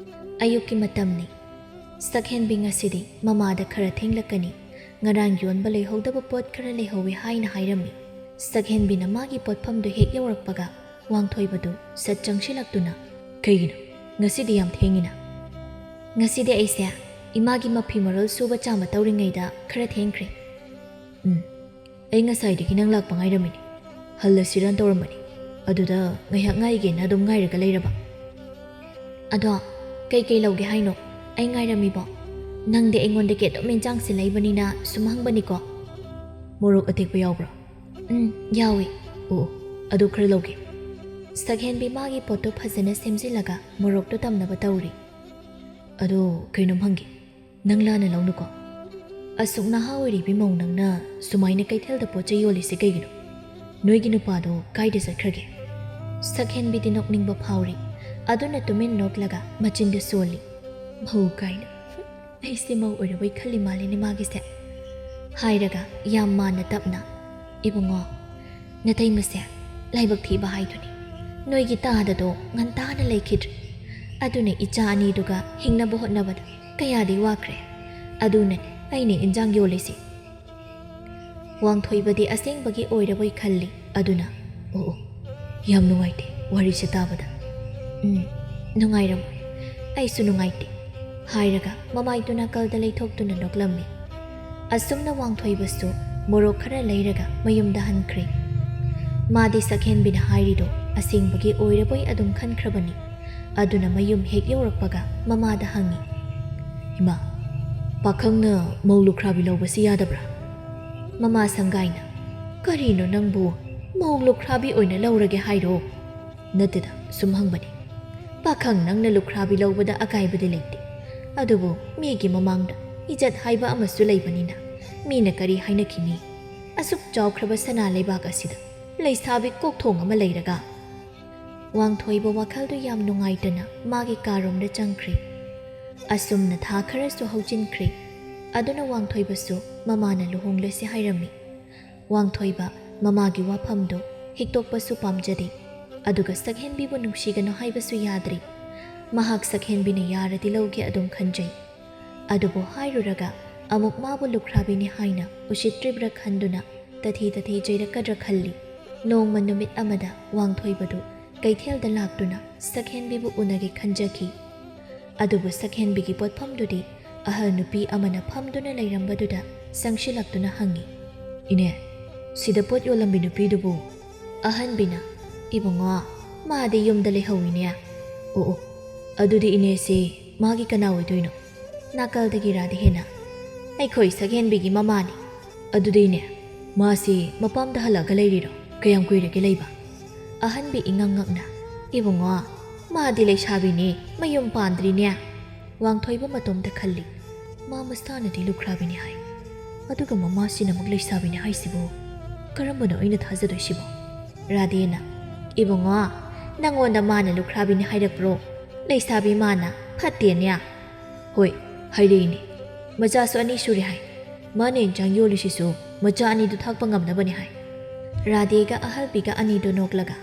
ꯑꯌꯨꯛꯀꯤ ꯃꯇꯝꯅꯤ꯫ ꯁꯛꯍꯦꯟꯕꯤ ꯉꯁꯤꯗꯤ ꯃꯃꯥꯗ ꯈꯔ ꯊꯦꯡꯂꯛꯀꯅꯤ꯫ ꯉꯔꯥꯡ ꯌꯣꯟꯕ ꯂꯩꯍꯧꯗꯕ ꯄꯣꯠ ꯈꯔ ꯂꯩꯍꯧꯋꯤ ꯍꯥꯏꯅ ꯍꯥꯏꯔꯝꯃꯤ꯫ ꯁꯛꯍꯦꯟꯕꯤꯅ ꯃꯥꯒꯤ ꯄꯣꯠꯐꯝꯗꯨ ꯍꯦꯛ ꯌꯧꯔꯛꯄꯒ ꯋꯥꯡꯊꯣꯏꯕꯗꯨ ꯁꯠ ꯆꯪꯁꯤꯜꯂꯛꯇꯨꯅ, "ꯀꯩꯒꯤꯅꯣ ꯉꯁꯤꯗꯤ ꯌꯥꯝ ꯊꯦꯡꯉꯤꯅ?" ꯉꯁꯤꯗꯤ ꯑꯩꯁꯦ ꯏꯃꯥꯒꯤ ꯃꯐꯤ ꯃꯔꯣꯜ ꯁꯨꯕ ꯆꯥꯝꯕ ꯇꯧꯔꯤꯉꯩꯗ ꯈꯔ ꯊꯦꯡꯈ꯭ꯔꯦ꯫ ꯎꯝ, ꯑꯩ ꯉꯁꯥꯏꯗꯒꯤ ꯅꯪ ꯂꯥꯛꯄ ꯉꯥꯏꯔꯝꯃꯤꯅꯤ꯫ ꯍꯜꯂꯁꯤꯔꯅ ꯇꯧꯔꯝꯕꯅꯤ꯫ ꯑꯗꯨꯗ ꯉꯥꯏꯍꯥꯛ ꯉꯥꯏꯒꯦꯅ ꯑꯗꯨꯝ ꯉꯥꯏꯔꯒ ꯂꯩꯔꯕ꯫ ꯑꯗꯣ ꯀꯩꯀꯩ ꯂꯧꯒꯦ ꯍꯥꯏꯅꯣ? ꯑꯩ ꯉꯥꯏꯔꯝꯃꯤꯕꯣ꯫ ꯅꯪꯗꯤ ꯑꯩꯉꯣꯟꯗꯒꯤ ꯑꯗꯨꯝ ꯏꯟꯖꯥꯡꯁꯦ ꯂꯩꯕꯅꯤꯅ ꯁꯨꯝ ꯍꯪꯕꯅꯤꯀꯣ꯫ ꯃꯣꯔꯣꯛ ꯑꯇꯦꯛꯄ ꯌꯥꯎꯕ꯭ꯔꯣ? ꯎꯝ, ꯌꯥꯎꯏ꯫ ꯑꯣ, ꯑꯗꯨ ꯈꯔ ꯂꯧꯒꯦ꯫ ꯁꯛꯍꯦꯟꯕꯤ ꯃꯥꯒꯤ ꯄꯣꯠꯇꯣ ꯐꯖꯅ ꯁꯦꯝꯖꯤꯜꯂꯒ ꯃꯣꯔꯣꯛꯇꯣ ꯇꯝꯅꯕ ꯇꯧꯔꯤ꯫ ꯑꯗꯣ ꯀꯩꯅꯣꯝ ꯍꯪꯒꯦ, ꯅꯪ ꯂꯥꯟꯅ ꯂꯧꯅꯨꯀꯣ꯫ ꯑꯁꯨꯛ ꯅꯍꯥ ꯑꯣꯏꯔꯤꯕꯤ ꯃꯧ ꯅꯪꯅ ꯁꯨꯃꯥꯏꯅ ꯀꯩꯊꯦꯜꯗ ꯄꯣꯠ ꯆꯩ ꯌꯣꯜꯂꯤꯁꯦ ꯀꯩꯒꯤꯅꯣ? ꯅꯣꯏꯒꯤ ꯅꯨꯄꯥꯗꯣ ꯀꯥꯏꯗ ꯆꯠꯈ꯭ꯔꯒꯦ? ꯁꯛꯍꯦꯟꯕꯤꯗꯤ ꯅꯣꯛꯅꯤꯡꯕ ꯐꯥꯎꯔꯤ꯫ ꯑꯗꯨꯅ ꯇꯨꯃꯤꯟ ꯅꯣꯛꯂꯒ ꯃꯆꯤꯟꯗ ꯁꯣꯜꯂꯤ꯫ ꯃꯧ ꯀꯥꯏꯅ꯫ ꯑꯩꯁꯦ ꯃꯧ ꯑꯣꯏꯔꯕꯣꯏ ꯈꯜꯂꯤ ꯃꯥꯜꯂꯤꯅꯦ ꯃꯥꯒꯤꯁꯦ꯫ ꯍꯥꯏꯔꯒ ꯌꯥꯝ ꯃꯥꯟꯅ ꯇꯞꯅ, "ꯏꯕꯨꯡꯉꯣ, ꯅꯇꯩꯃꯁꯦ ꯂꯥꯏꯕꯛ ꯊꯤꯕ ꯍꯥꯏꯗꯨꯅꯤ꯫ ꯅꯣꯏꯒꯤ ꯇꯥꯗꯗꯣ ꯉꯟꯇꯥꯅ ꯂꯩꯈꯤꯗ꯭ꯔꯦ꯫ ꯑꯗꯨꯅ ꯏꯆꯥ ꯑꯅꯤꯗꯨꯒ ꯍꯤꯡꯅꯕ ꯍꯣꯠꯅꯕꯗ ꯀꯌꯥꯗꯤ ꯋꯥꯈ꯭ꯔꯦ꯫ ꯑꯗꯨꯅꯅꯦ ꯑꯩꯅ ꯏꯟꯖꯥꯡ ꯌꯣꯜꯂꯤꯁꯦ꯫" ꯋꯥꯡꯊꯣꯏꯕꯗꯤ ꯑꯁꯦꯡꯕꯒꯤ ꯑꯣꯏꯔꯕꯣꯏ ꯈꯜꯂꯤ꯫ ꯑꯗꯨꯅ, "ꯑꯣ, ꯑꯣ, ꯌꯥꯝ ꯅꯨꯡꯉꯥꯏꯇꯦ ꯋꯥꯔꯤꯁꯦ ꯇꯥꯕꯗ꯫" "ꯎꯝ, ꯅꯨꯡꯉꯥꯏꯔꯝꯃꯣꯏ꯫ ꯑꯩꯁꯨ ꯅꯨꯡꯉꯥꯏꯇꯦ꯫" ꯍꯥꯏꯔꯒ ꯃꯃꯥꯏꯗꯨ ꯅꯥꯀꯜꯗ ꯂꯩꯊꯣꯛꯇꯨꯅ ꯅꯣꯛꯂꯝꯃꯤ꯫ ꯑꯁꯨꯝꯅ ꯋꯥꯡꯊꯣꯏꯕꯁꯨ ꯃꯣꯔꯣꯛ ꯈꯔ ꯂꯩꯔꯒ ꯃꯌꯨꯝꯗ ꯍꯟꯈ꯭ꯔꯦ꯫ ꯃꯥꯗꯤ ꯁꯛꯍꯦꯟꯕꯤꯅ ꯍꯥꯏꯔꯤꯗꯣ ꯑꯁꯦꯡꯕꯒꯤ ꯑꯣꯏꯔꯕꯣꯏ ꯑꯗꯨꯝ ꯈꯟꯈ꯭ꯔꯕꯅꯤ꯫ ꯑꯗꯨꯅ ꯃꯌꯨꯝ ꯍꯦꯛ ꯌꯧꯔꯛꯄꯒ ꯃꯃꯥꯗ ꯍꯪꯉꯤ, "ꯏꯃꯥ, ꯄꯥꯈꯪꯅ ꯃꯧ ꯂꯨꯈ꯭ꯔꯥꯕꯤ ꯂꯧꯕꯁꯤ ꯌꯥꯗꯕ꯭ꯔꯥ?" ꯃꯃꯥ ꯁꯪꯒꯥꯏꯅ, "ꯀꯔꯤꯅꯣ ꯅꯪꯕꯨ? ꯃꯧ ꯂꯨꯈ꯭ꯔꯥꯕꯤ ꯑꯣꯏꯅ ꯂꯧꯔꯒꯦ ꯍꯥꯏꯔꯣ?" "ꯅꯠꯇꯦꯗ, ꯁꯨꯝ ꯍꯪꯕꯅꯤ꯫ ꯄꯥꯈꯪ ꯅꯪꯅ ꯂꯨꯈ꯭ꯔꯥꯕꯤ ꯂꯧꯕꯗ ꯑꯀꯥꯏꯕꯗꯤ ꯂꯩꯇꯦ꯫ ꯑꯗꯨꯕꯨ ꯃꯤꯒꯤ ꯃꯃꯥꯡꯗ ꯏꯖꯠ ꯍꯥꯏꯕ ꯑꯃꯁꯨ ꯂꯩꯕꯅꯤꯅ ꯃꯤꯅ ꯀꯔꯤ ꯍꯥꯏꯅꯈꯤꯅꯤ? ꯑꯁꯨꯛ ꯆꯥꯎꯈ꯭ꯔꯕ ꯁꯅꯥ ꯂꯩꯕꯥꯛ ꯑꯁꯤꯗ ꯂꯩꯁꯥꯕꯤ ꯀꯣꯛꯊꯣꯡ ꯑꯃ ꯂꯩꯔꯒ?" ꯋꯥꯡꯊꯣꯏꯕ ꯋꯥꯈꯜꯗꯨ ꯌꯥꯝ ꯅꯨꯡꯉꯥꯏꯇꯅ ꯃꯥꯒꯤ ꯀꯥꯔꯣꯝꯗ ꯆꯪꯈ꯭ꯔꯦ꯫ ꯑꯁꯨꯝꯅ ꯊꯥ ꯈꯔꯁꯨ ꯍꯧꯖꯤꯟꯈ꯭ꯔꯦ꯫ ꯑꯗꯨꯅ ꯋꯥꯡꯊꯣꯏꯕꯁꯨ ꯃꯃꯥꯅ ꯂꯨꯍꯣꯡꯂꯁꯤ ꯍꯥꯏꯔꯝꯃꯤ꯫ ꯋꯥꯡꯊꯣꯏꯕ ꯃꯃꯥꯒꯤ ꯋꯥꯐꯝꯗꯨ ꯍꯤꯛꯇꯣꯛꯄꯁꯨ ꯄꯥꯝꯖꯗꯦ꯫ ꯑꯗꯨꯒ ꯁꯛꯍꯦꯟꯕꯤꯕꯨ ꯅꯨꯡꯁꯤꯒꯅꯨ ꯍꯥꯏꯕꯁꯨ ꯌꯥꯗ꯭ꯔꯤ꯫ ꯃꯍꯥꯛ ꯁꯛꯍꯦꯟꯕꯤꯅ ꯌꯥꯔꯗꯤ ꯂꯧꯒꯦ ꯑꯗꯨꯝ ꯈꯟꯖꯩ꯫ ꯑꯗꯨꯕꯨ ꯍꯥꯏꯔꯨꯔꯒ ꯑꯃꯨꯛ ꯃꯥꯕꯨ ꯂꯨꯈ꯭ꯔꯥꯕꯤꯅꯤ ꯍꯥꯏꯅ ꯎꯁꯤꯠꯇ꯭ꯔꯤꯕ꯭ꯔꯥ ꯈꯟꯗꯨꯅ ꯇꯊꯤ ꯇꯊꯤ ꯆꯩꯔꯛꯀꯗ꯭ꯔꯥ ꯈꯜꯂꯤ꯫ ꯅꯣꯡꯃ ꯅꯨꯃꯤꯠ ꯑꯃꯗ ꯋꯥꯡꯊꯣꯏꯕꯗꯨ ꯀꯩꯊꯦꯜꯗ ꯂꯥꯛꯇꯨꯅ ꯁꯛꯍꯦꯟꯕꯤꯕꯨ ꯎꯅꯒꯦ ꯈꯟꯖꯈꯤ꯫ ꯑꯗꯨꯕꯨ ꯁꯛꯍꯦꯟꯕꯤꯒꯤ ꯄꯣꯠꯐꯝꯗꯨꯗꯤ ꯑꯍꯜ ꯅꯨꯄꯤ ꯑꯃꯅ ꯐꯝꯗꯨꯅ ꯂꯩꯔꯝꯕꯗꯨꯗ ꯆꯪꯁꯤꯜꯂꯛꯇꯨꯅ ꯍꯪꯉꯤ, "ꯏꯅꯦ, ꯁꯤꯗ ꯄꯣꯠ ꯌꯣꯜꯂꯝꯕꯤ ꯅꯨꯄꯤꯗꯨꯕꯨ?" ꯑꯍꯟꯕꯤꯅ, "ꯏꯕꯨꯡꯉꯣ, ꯃꯥꯗꯤ ꯌꯨꯝꯗ ꯂꯩꯍꯧꯋꯤꯅꯦ꯫ ꯑꯣ, ꯑꯣ, ꯑꯗꯨꯗꯤ ꯏꯅꯦꯁꯤ ꯃꯥꯒꯤ ꯀꯅꯥ ꯑꯣꯏꯗꯣꯏꯅꯣ?" ꯅꯥꯀꯜꯗꯒꯤ ꯔꯥꯙꯦꯅ, "ꯑꯩꯈꯣꯏ ꯁꯛꯍꯦꯟꯕꯤꯒꯤ ꯃꯃꯥꯅꯤ꯫ ꯑꯗꯨꯗꯤ ꯏꯅꯦ, ꯃꯥꯁꯤ ꯃꯄꯥꯝꯗ ꯍꯜꯂꯛꯑꯒ ꯂꯩꯔꯤꯔꯣ? ꯀꯌꯥꯝ ꯀꯨꯏꯔꯒꯦ ꯂꯩꯕ?" ꯑꯍꯟꯕꯤ ꯏꯉꯛ ꯉꯛꯅ, "ꯏꯕꯨꯡꯉꯣ, ꯃꯥꯗꯤ ꯂꯩꯁꯥꯕꯤꯅꯤ, ꯃꯌꯨꯝ ꯄꯥꯟꯗ꯭ꯔꯤꯅꯦ꯫" ꯋꯥꯡꯊꯣꯏꯕ ꯃꯇꯣꯝꯇ ꯈꯜꯂꯤ, "ꯃꯥ ꯃꯁꯥꯅꯗꯤ ꯂꯨꯈ꯭ꯔꯥꯕꯤꯅꯤ ꯍꯥꯏ, ꯑꯗꯨꯒ ꯃꯃꯥꯁꯤꯅ ꯑꯃꯨꯛ ꯂꯩꯁꯥꯕꯤꯅꯤ ꯍꯥꯏꯁꯤꯕꯨ? ꯀꯔꯝꯕꯅꯣ ꯑꯩꯅ ꯊꯥꯖꯗꯣꯏꯁꯤꯕꯣ?" ꯔꯥꯙꯦꯅ, "ꯏꯕꯨꯡꯉꯣ, ꯅꯪꯉꯣꯟꯗ ꯃꯥꯅ ꯂꯨꯈ꯭ꯔꯥꯕꯤꯅꯤ ꯍꯥꯏꯔꯛꯄ꯭ꯔꯣ? ꯂꯩꯁꯥꯕꯤ ꯃꯥꯅ ꯐꯠꯇꯦꯅꯦ꯫" "ꯍꯣꯏ, ꯍꯥꯏꯔꯛꯏꯅꯦ꯫ ꯃꯆꯥꯁꯨ ꯑꯅꯤ ꯁꯨꯔꯦ ꯍꯥꯏ꯫ ꯃꯥꯅ ꯏꯟꯁꯥꯡ ꯌꯣꯜꯂꯤꯁꯤꯁꯨ ꯃꯆꯥ ꯑꯅꯤꯗꯨ ꯊꯥꯛꯄ ꯉꯝꯅꯕꯅꯤ ꯍꯥꯏ꯫" ꯔꯥꯙꯦꯒ ꯑꯍꯜꯕꯤꯒ ꯑꯅꯤꯗꯨ ꯅꯣꯛꯂꯒ,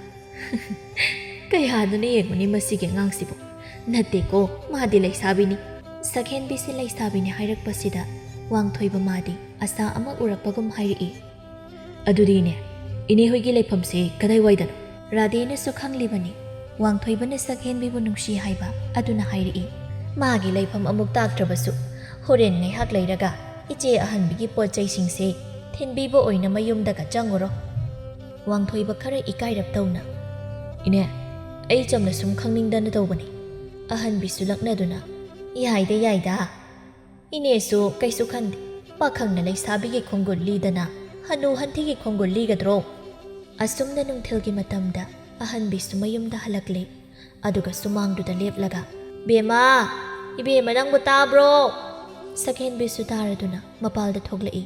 "ꯀꯌꯥꯗꯨꯅ ꯌꯦꯡꯉꯨꯅꯤ ꯃꯁꯤꯒꯤ ꯑꯉꯥꯡꯁꯤꯕꯨ꯫ ꯅꯠꯇꯦꯀꯣ, ꯃꯥꯗꯤ ꯂꯩꯁꯥꯕꯤꯅꯤ꯫" ꯁꯛꯍꯦꯟꯕꯤꯁꯤ ꯂꯩꯁꯥꯕꯤꯅꯤ ꯍꯥꯏꯔꯛꯄꯁꯤꯗ ꯋꯥꯡꯊꯣꯏꯕ ꯃꯥꯗꯤ ꯑꯁꯥ ꯑꯃ ꯎꯔꯛꯄꯒꯨꯝ ꯍꯥꯏꯔꯛꯏ, "ꯑꯗꯨꯗꯤ ꯏꯅꯦ, ꯏꯅꯦ ꯍꯣꯏꯒꯤ ꯂꯩꯐꯝꯁꯦ ꯀꯗꯥꯏꯋꯥꯏꯗꯅꯣ?" ꯔꯥꯙꯦꯅꯁꯨ ꯈꯪꯂꯤꯕꯅꯤ ꯋꯥꯡꯊꯣꯏꯕꯅ ꯁꯛꯍꯦꯟꯕꯤꯕꯨ ꯅꯨꯡꯁꯤ ꯍꯥꯏꯕ, ꯑꯗꯨꯅ ꯍꯥꯏꯔꯛꯏ, "ꯃꯥꯒꯤ ꯂꯩꯐꯝ ꯑꯃꯨꯛ ꯇꯥꯛꯇ꯭ꯔꯕꯁꯨ ꯍꯣꯔꯦꯟ ꯉꯥꯏꯍꯥꯛ ꯂꯩꯔꯒ ꯏꯆꯦ ꯑꯍꯟꯕꯤꯒꯤ ꯄꯣꯠ ꯆꯩꯁꯤꯡꯁꯦ ꯊꯤꯟꯕꯤꯕ ꯑꯣꯏꯅ ꯃꯌꯨꯝꯗꯒ ꯆꯪꯉꯨꯔꯣ꯫" ꯋꯥꯡꯊꯣꯏꯕ ꯈꯔ ꯏꯀꯥꯏꯔꯞ ꯇꯧꯅ, "ꯏꯅꯦ, ꯑꯩ ꯆꯝꯅ ꯁꯨꯝ ꯈꯪꯅꯤꯡꯗꯅ ꯇꯧꯕꯅꯤ꯫" ꯑꯍꯟꯕꯤꯁꯨ ꯂꯛꯅꯗꯨꯅ, "ꯌꯥꯏꯗ, ꯌꯥꯏꯗ꯫ ꯏꯅꯦꯁꯨ ꯀꯩꯁꯨ ꯈꯟꯗꯦ꯫ ꯄꯥꯈꯪꯅ ꯂꯩꯁꯥꯕꯤꯒꯤ ꯈꯣꯡꯒꯨꯜ ꯂꯤꯗꯅ ꯍꯅꯨ ꯍꯟꯊꯤꯒꯤ ꯈꯣꯡꯒꯨꯜ ꯂꯤꯒꯗ꯭ꯔꯣ?" ꯑꯁꯨꯝꯅ ꯅꯨꯡꯊꯤꯜꯒꯤ ꯃꯇꯝꯗ ꯑꯍꯟꯕꯤꯁꯨ ꯃꯌꯨꯝꯗ ꯍꯜꯂꯛꯂꯦ꯫ ꯑꯗꯨꯒ ꯁꯨꯃꯥꯡꯗꯨꯗ ꯂꯦꯞꯂꯒ, "ꯕꯦꯝꯃ, ꯏꯕꯦꯝꯃ, ꯅꯪꯕꯨ ꯇꯥꯕ꯭ꯔꯣ?" ꯁꯛꯍꯦꯟꯕꯤꯁꯨ ꯇꯥꯔꯗꯨꯅ ꯃꯄꯥꯜꯗ ꯊꯣꯛꯂꯛꯏ꯫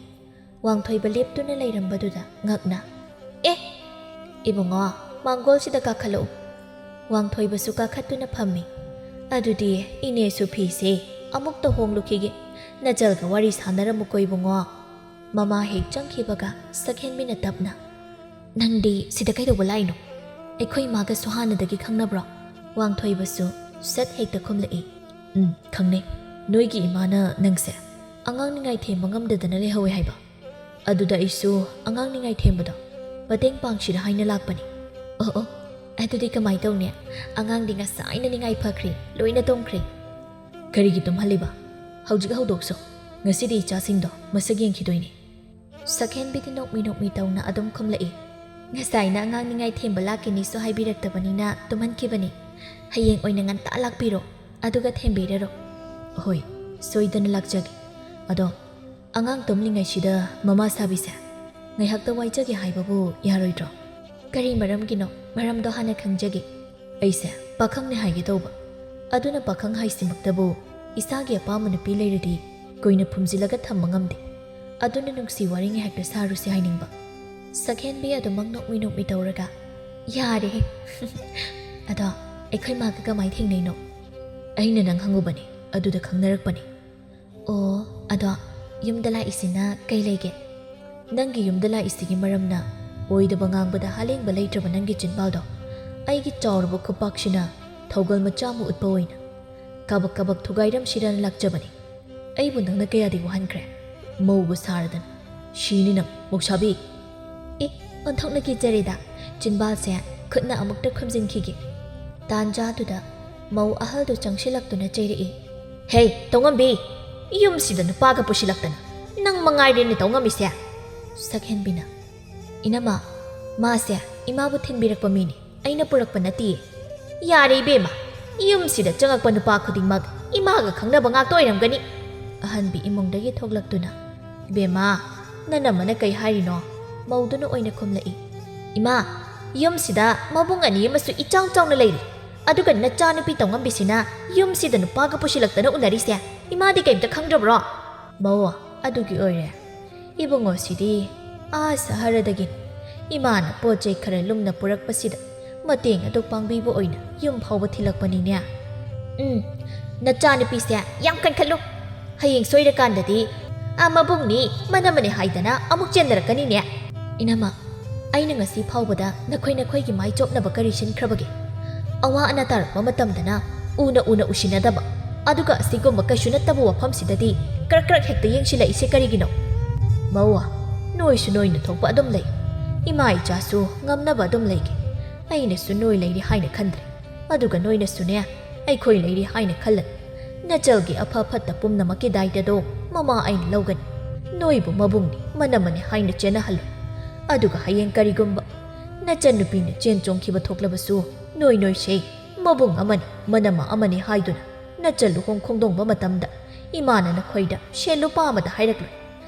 ꯋꯥꯡꯊꯣꯏꯕ ꯂꯦꯞꯇꯨꯅ ꯂꯩꯔꯝꯕꯗꯨꯗ ꯉꯛꯅ, "ꯑꯦ, ꯏꯕꯨꯡꯉꯣ, ꯃꯥꯡꯒꯣꯜꯁꯤꯗ ꯀꯥꯈꯠꯂꯛꯎ꯫" ꯋꯥꯡꯊꯣꯏꯕꯁꯨ ꯀꯥꯈꯠꯇꯨꯅ ꯐꯝꯃꯤ꯫ "ꯑꯗꯨꯗꯤ ꯏꯅꯦꯁꯨ ꯐꯤꯁꯦ ꯑꯃꯨꯛꯇ ꯍꯣꯡꯂꯨꯈꯤꯒꯦ꯫ ꯅꯆꯜꯒ ꯋꯥꯔꯤ ꯁꯥꯟꯅꯔꯝꯃꯨꯀꯣ ꯏꯕꯨꯡꯉꯣ꯫" ꯃꯃꯥ ꯍꯦꯛ ꯆꯪꯈꯤꯕꯒ ꯁꯛꯍꯦꯟꯕꯤꯅ ꯇꯞꯅ, "ꯅꯪꯗꯤ ꯁꯤꯗ ꯀꯩꯗꯧꯕ ꯂꯥꯛꯏꯅꯣ? ꯑꯩꯈꯣꯏ ꯏꯃꯥꯒꯁꯨ ꯍꯥꯟꯅꯗꯒꯤ ꯈꯪꯅꯕ꯭ꯔꯣ?" ꯋꯥꯡꯊꯣꯏꯕꯁꯨ ꯁꯠ ꯍꯦꯛꯇ ꯈꯨꯝꯂꯛꯏ, "ꯎꯝ, ꯈꯪꯅꯩ꯫ ꯅꯣꯏꯒꯤ ꯏꯃꯥꯅ ꯅꯪꯁꯦ ꯑꯉꯥꯡ ꯅꯤꯡꯉꯥꯏ ꯊꯦꯝꯕ ꯉꯝꯗꯗꯅ ꯂꯩꯍꯧꯋꯦ ꯍꯥꯏꯕ꯫ ꯑꯗꯨꯗ ꯑꯩꯁꯨ ꯑꯉꯥꯡ ꯅꯤꯡꯉꯥꯏ ꯊꯦꯝꯕꯗꯣ ꯃꯇꯦꯡ ꯄꯥꯡꯁꯤꯔꯥ ꯍꯥꯏꯅ ꯂꯥꯛꯄꯅꯤ꯫" "ꯑꯣ, ꯑꯣ, ꯑꯗꯨꯗꯤ ꯀꯃꯥꯏ ꯇꯧꯅꯤ? ꯑꯉꯥꯡꯗꯤ ꯉꯁꯥꯏꯅ ꯅꯤꯡꯉꯥꯏ ꯐꯈ꯭ꯔꯦ, ꯂꯣꯏꯅ ꯇꯨꯝꯈ꯭ꯔꯦ꯫" "ꯀꯔꯤꯒꯤ ꯇꯨꯝꯍꯜꯂꯤꯕ? ꯍꯧꯖꯤꯛ ꯍꯧꯗꯣꯛꯁꯣ꯫ ꯉꯁꯤꯗꯤ ꯏꯆꯥꯁꯤꯡꯗꯣ ꯃꯁꯛ ꯌꯦꯡꯈꯤꯗꯣꯏꯅꯤ꯫" ꯁꯛꯍꯦꯟꯕꯤꯗꯤ ꯅꯣꯛꯃꯤ ꯅꯣꯛꯃꯤ ꯇꯧꯅ ꯑꯗꯨꯝ ꯈꯨꯝꯂꯛꯏ꯫ "ꯉꯁꯥꯏꯅ ꯑꯉꯥꯡ ꯅꯤꯡꯉꯥꯏ ꯊꯦꯝꯕ ꯂꯥꯛꯀꯅꯤꯁꯨ ꯍꯥꯏꯕꯤꯔꯛꯇꯕꯅꯤꯅ ꯇꯨꯝꯍꯟꯈꯤꯕꯅꯤ꯫ ꯍꯌꯦꯡ ꯑꯣꯏꯅ ꯉꯟꯇꯥ ꯂꯥꯛꯄꯤꯔꯣ, ꯑꯗꯨꯒ ꯊꯦꯝꯕꯤꯔꯔꯣ꯫" "ꯍꯣꯏ, ꯁꯣꯏꯗꯅ ꯂꯥꯛꯆꯒꯦ꯫ ꯑꯗꯣ ꯑꯉꯥꯡ ꯇꯨꯝꯂꯤꯉꯩꯁꯤꯗ ꯃꯃꯥ ꯁꯥꯕꯤꯁꯦ, ꯉꯥꯏꯍꯥꯛꯇ ꯋꯥꯏꯖꯒꯦ ꯍꯥꯏꯕꯕꯨ ꯌꯥꯔꯣꯏꯗ꯭ꯔꯣ?" "ꯀꯔꯤ ꯃꯔꯝꯒꯤꯅꯣ? ꯃꯔꯝꯗꯣ ꯍꯥꯟꯅ ꯈꯪꯖꯒꯦ꯫" "ꯑꯩꯁꯦ ꯄꯥꯈꯪꯅꯦ ꯍꯥꯏꯒꯦ ꯇꯧꯕ꯫ ꯑꯗꯨꯅ ꯄꯥꯈꯪ ꯍꯥꯏꯁꯤꯃꯛꯇꯕꯨ ꯏꯁꯥꯒꯤ ꯑꯄꯥꯝꯕ ꯅꯨꯄꯤ ꯂꯩꯔꯗꯤ ꯀꯨꯏꯅ ꯐꯨꯝꯖꯤꯜꯂꯒ ꯊꯝꯕ ꯉꯝꯗꯦ꯫ ꯑꯗꯨꯅ ꯅꯨꯡꯁꯤ ꯋꯥꯔꯤ ꯉꯥꯏꯍꯥꯛꯇ ꯁꯥꯔꯨꯁꯦ ꯍꯥꯏꯅꯤꯡꯕ꯫" ꯁꯛꯍꯦꯟꯕꯤ ꯑꯗꯨꯃꯛ ꯅꯣꯛꯃꯤ ꯅꯣꯛꯃꯤ ꯇꯧꯔꯒ, "ꯌꯥꯔꯦꯍꯦ꯫ ꯑꯗꯣ ꯑꯩꯈꯣꯏ ꯃꯥꯒ ꯀꯃꯥꯏ ꯊꯦꯡꯅꯩꯅꯣ?" "ꯑꯩꯅ ꯅꯪ ꯍꯪꯉꯨꯕꯅꯦ, ꯑꯗꯨꯗ ꯈꯪꯅꯔꯛꯄꯅꯦ꯫" "ꯑꯣ, ꯑꯗꯣ ꯌꯨꯝꯗ ꯂꯥꯛꯏꯁꯤꯅ ꯀꯩ ꯂꯩꯒꯦ?" "ꯅꯪꯒꯤ ꯌꯨꯝꯗ ꯂꯥꯛꯏꯁꯤꯒꯤ ꯃꯔꯝꯅ ꯑꯣꯏꯗꯕ ꯉꯥꯡꯕꯗ ꯍꯥꯂꯦꯡꯕ ꯂꯩꯇ꯭ꯔꯕ ꯅꯪꯒꯤ ꯆꯤꯟꯕꯥꯜꯗꯣ ꯑꯩꯒꯤ ꯆꯥꯎꯔꯕ ꯈꯨꯄꯥꯛꯁꯤꯅ ꯊꯧꯒꯜ ꯃꯆꯥ ꯑꯃ ꯎꯠꯄ ꯑꯣꯏꯅ ꯀꯕꯛ ꯀꯕꯛ ꯊꯨꯒꯥꯏꯔꯝꯁꯤꯔꯅ ꯂꯥꯛꯆꯕꯅꯤ꯫ ꯑꯩꯕꯨ ꯅꯪꯅ ꯀꯌꯥꯗꯤ ꯋꯥꯍꯟꯈ꯭ꯔꯦ꯫ ꯃꯧꯕꯨ ꯁꯥꯔꯗꯅ꯫ ꯁꯤꯅꯤ ꯅꯪ, ꯃꯧꯁꯥꯕꯤ!" "ꯑꯦ, ꯑꯣꯟꯊꯣꯛꯅ ꯀꯤꯖꯔꯦꯗ꯫" ꯆꯤꯟꯕꯥꯜꯁꯦ ꯈꯨꯠꯅ ꯑꯃꯨꯛꯇ ꯈꯨꯝꯖꯤꯟꯈꯤꯒꯦ꯫ ꯇꯥꯟꯖꯥꯗꯨꯗ ꯃꯧ ꯑꯍꯜꯗꯨ ꯆꯪꯁꯤꯜꯂꯛꯇꯨꯅ ꯆꯩꯔꯛꯏ꯫ "ꯍꯦ, ꯇꯧꯉꯝꯕꯤ! ꯌꯨꯝꯁꯤꯗ ꯅꯨꯄꯥꯒ ꯄꯨꯁꯤꯜꯂꯛꯇꯅ ꯅꯪ ꯃꯉꯥꯏꯔꯦꯅꯦ ꯇꯧꯉꯝꯃꯤꯁꯦ꯫" ꯁꯛꯍꯦꯟꯕꯤꯅ, "ꯏꯅꯝꯃ, ꯃꯥꯁꯦ ꯏꯃꯥꯕꯨ ꯊꯤꯟꯕꯤꯔꯛꯄ ꯃꯤꯅꯤ, ꯑꯩꯅ ꯄꯨꯔꯛꯄ ꯅꯠꯇꯤꯌꯦ꯫" "ꯌꯥꯔꯦ ꯏꯕꯦꯝꯃ, ꯌꯨꯝꯁꯤꯗ ꯆꯪꯉꯛꯄ ꯅꯨꯄꯥ ꯈꯨꯗꯤꯡꯃꯛ ꯏꯃꯥꯒ ꯈꯪꯅꯕ ꯉꯥꯛꯇ ꯑꯣꯏꯔꯝꯒꯅꯤ꯫" ꯑꯍꯟꯕꯤ ꯏꯃꯨꯡꯗꯒꯤ ꯊꯣꯛꯂꯛꯇꯨꯅ, "ꯏꯕꯦꯝꯃ, ꯅꯅꯝꯃꯅ ꯀꯩ ꯍꯥꯏꯔꯤꯅꯣ?" ꯃꯧꯗꯨꯅ ꯑꯣꯏꯅ ꯈꯨꯝꯂꯛꯏ꯫ "ꯏꯃꯥ, ꯌꯨꯝꯁꯤꯗ ꯃꯕꯨꯡ ꯑꯅꯤ ꯑꯃꯁꯨ ꯏꯆꯥꯎ ꯆꯥꯎꯅ ꯂꯩꯔꯤ, ꯑꯗꯨꯒ ꯅꯆꯥꯅꯨꯄꯤ ꯇꯧꯉꯝꯕꯤꯁꯤꯅ ꯌꯨꯝꯁꯤꯗ ꯅꯨꯄꯥꯒ ꯄꯨꯁꯤꯜꯂꯛꯇꯅ ꯎꯅꯔꯤꯁꯦ ꯏꯃꯥꯗꯤ ꯀꯩꯝꯇ ꯈꯪꯗ꯭ꯔꯕ꯭ꯔꯣ?" "ꯃꯧ, ꯑꯗꯨꯒꯤ ꯑꯣꯏꯔꯦ꯫ ꯏꯕꯨꯡꯉꯣꯁꯤꯗꯤ ꯑꯥ ꯁꯍꯔꯗꯒꯤ ꯏꯃꯥꯅ ꯄꯣꯠ ꯆꯩ ꯈꯔ ꯂꯨꯝꯅ ꯄꯨꯔꯛꯄꯁꯤꯗ ꯃꯇꯦꯡ ꯑꯗꯨ ꯄꯥꯡꯕꯤꯕ ꯑꯣꯏꯅ ꯌꯨꯝ ꯐꯥꯎꯕ ꯊꯤꯜꯂꯛꯄꯅꯤꯅꯦ꯫" "ꯎꯝ, ꯅꯆꯥꯅꯨꯄꯤꯁꯦ ꯌꯥꯝ ꯀꯟꯈꯠꯂꯨ꯫ ꯍꯌꯦꯡ ꯁꯣꯏꯔꯀꯥꯟꯗꯗꯤ ꯑꯥ ꯃꯕꯨꯡꯅꯤ ꯃꯅꯃꯅꯤ ꯍꯥꯏꯗꯅ ꯑꯃꯨꯛ ꯆꯦꯟꯅꯔꯛꯀꯅꯤꯅꯦ꯫" "ꯏꯅꯝꯃ, ꯑꯩꯅ ꯉꯁꯤ ꯐꯥꯎꯕꯗ ꯅꯈꯣꯏ ꯅꯈꯣꯏꯒꯤ ꯃꯥꯏ ꯆꯣꯞꯅꯕ ꯀꯔꯤ ꯁꯤꯟꯈ꯭ꯔꯕꯒꯦ? ꯑꯋꯥ ꯑꯅꯥ ꯇꯥꯔꯛꯄ ꯃꯇꯝꯗꯅ ꯎꯅ ꯎꯅ ꯎꯁꯤꯟꯅꯗꯕ, ꯑꯗꯨꯒ ꯑꯁꯤꯒꯨꯝꯕ ꯀꯩꯁꯨ ꯅꯠꯇꯕ ꯋꯥꯐꯝꯁꯤꯗꯗꯤ ꯀ꯭ꯔꯛ ꯀ꯭ꯔꯛ ꯍꯦꯛꯇ ꯌꯦꯡꯁꯤꯜꯂꯛꯏꯁꯦ ꯀꯔꯤꯒꯤꯅꯣ?" "ꯃꯧ, ꯅꯣꯏꯁꯨ ꯅꯣꯏꯅ ꯊꯣꯛꯄ ꯑꯗꯨꯝ ꯂꯩ꯫ ꯏꯃꯥ ꯏꯆꯥꯁꯨ ꯉꯝꯅꯕ ꯑꯗꯨꯝ ꯂꯩꯒꯦ꯫ ꯑꯩꯅꯁꯨ ꯅꯣꯏ ꯂꯩꯔꯤ ꯍꯥꯏꯅ ꯈꯟꯗ꯭ꯔꯦ꯫ ꯑꯗꯨꯒ ꯅꯣꯏꯅꯁꯨꯅꯦ, ꯑꯩꯈꯣꯏ ꯂꯩꯔꯤ ꯍꯥꯏꯅ ꯈꯜꯂꯅꯨ꯫ ꯅꯆꯜꯒꯤ ꯑꯐ ꯐꯠꯇ ꯄꯨꯝꯅꯃꯛꯀꯤ ꯗꯥꯏꯇꯗꯣ ꯃꯃꯥ ꯑꯩꯅ ꯂꯧꯒꯅꯤ꯫ ꯅꯣꯏꯕꯨ ꯃꯕꯨꯡꯅꯤ ꯃꯅꯝꯃꯅꯤ ꯍꯥꯏꯅ ꯆꯦꯟꯅꯍꯜꯂꯨ꯫ ꯑꯗꯨꯒ ꯍꯌꯦꯡ ꯀꯔꯤꯒꯨꯝꯕ ꯅꯆꯟꯅꯨꯄꯤꯅ ꯆꯦꯟ ꯆꯣꯡꯈꯤꯕ ꯊꯣꯛꯂꯕꯁꯨ ꯅꯣꯏ ꯅꯣꯏꯁꯦ ꯃꯕꯨꯡ ꯑꯃꯅꯤ ꯃꯅꯝꯃ ꯑꯃꯅꯤ ꯍꯥꯏꯗꯨꯅ ꯅꯆꯜ ꯂꯨꯍꯣꯡ ꯈꯣꯡꯗꯣꯡꯕ ꯃꯇꯝꯗ ꯏꯃꯥꯅ ꯅꯈꯣꯏꯗ ꯁꯦꯟ ꯂꯨꯄꯥ ꯑꯃꯗ ꯍꯥꯏꯔꯛꯂꯣꯏ꯫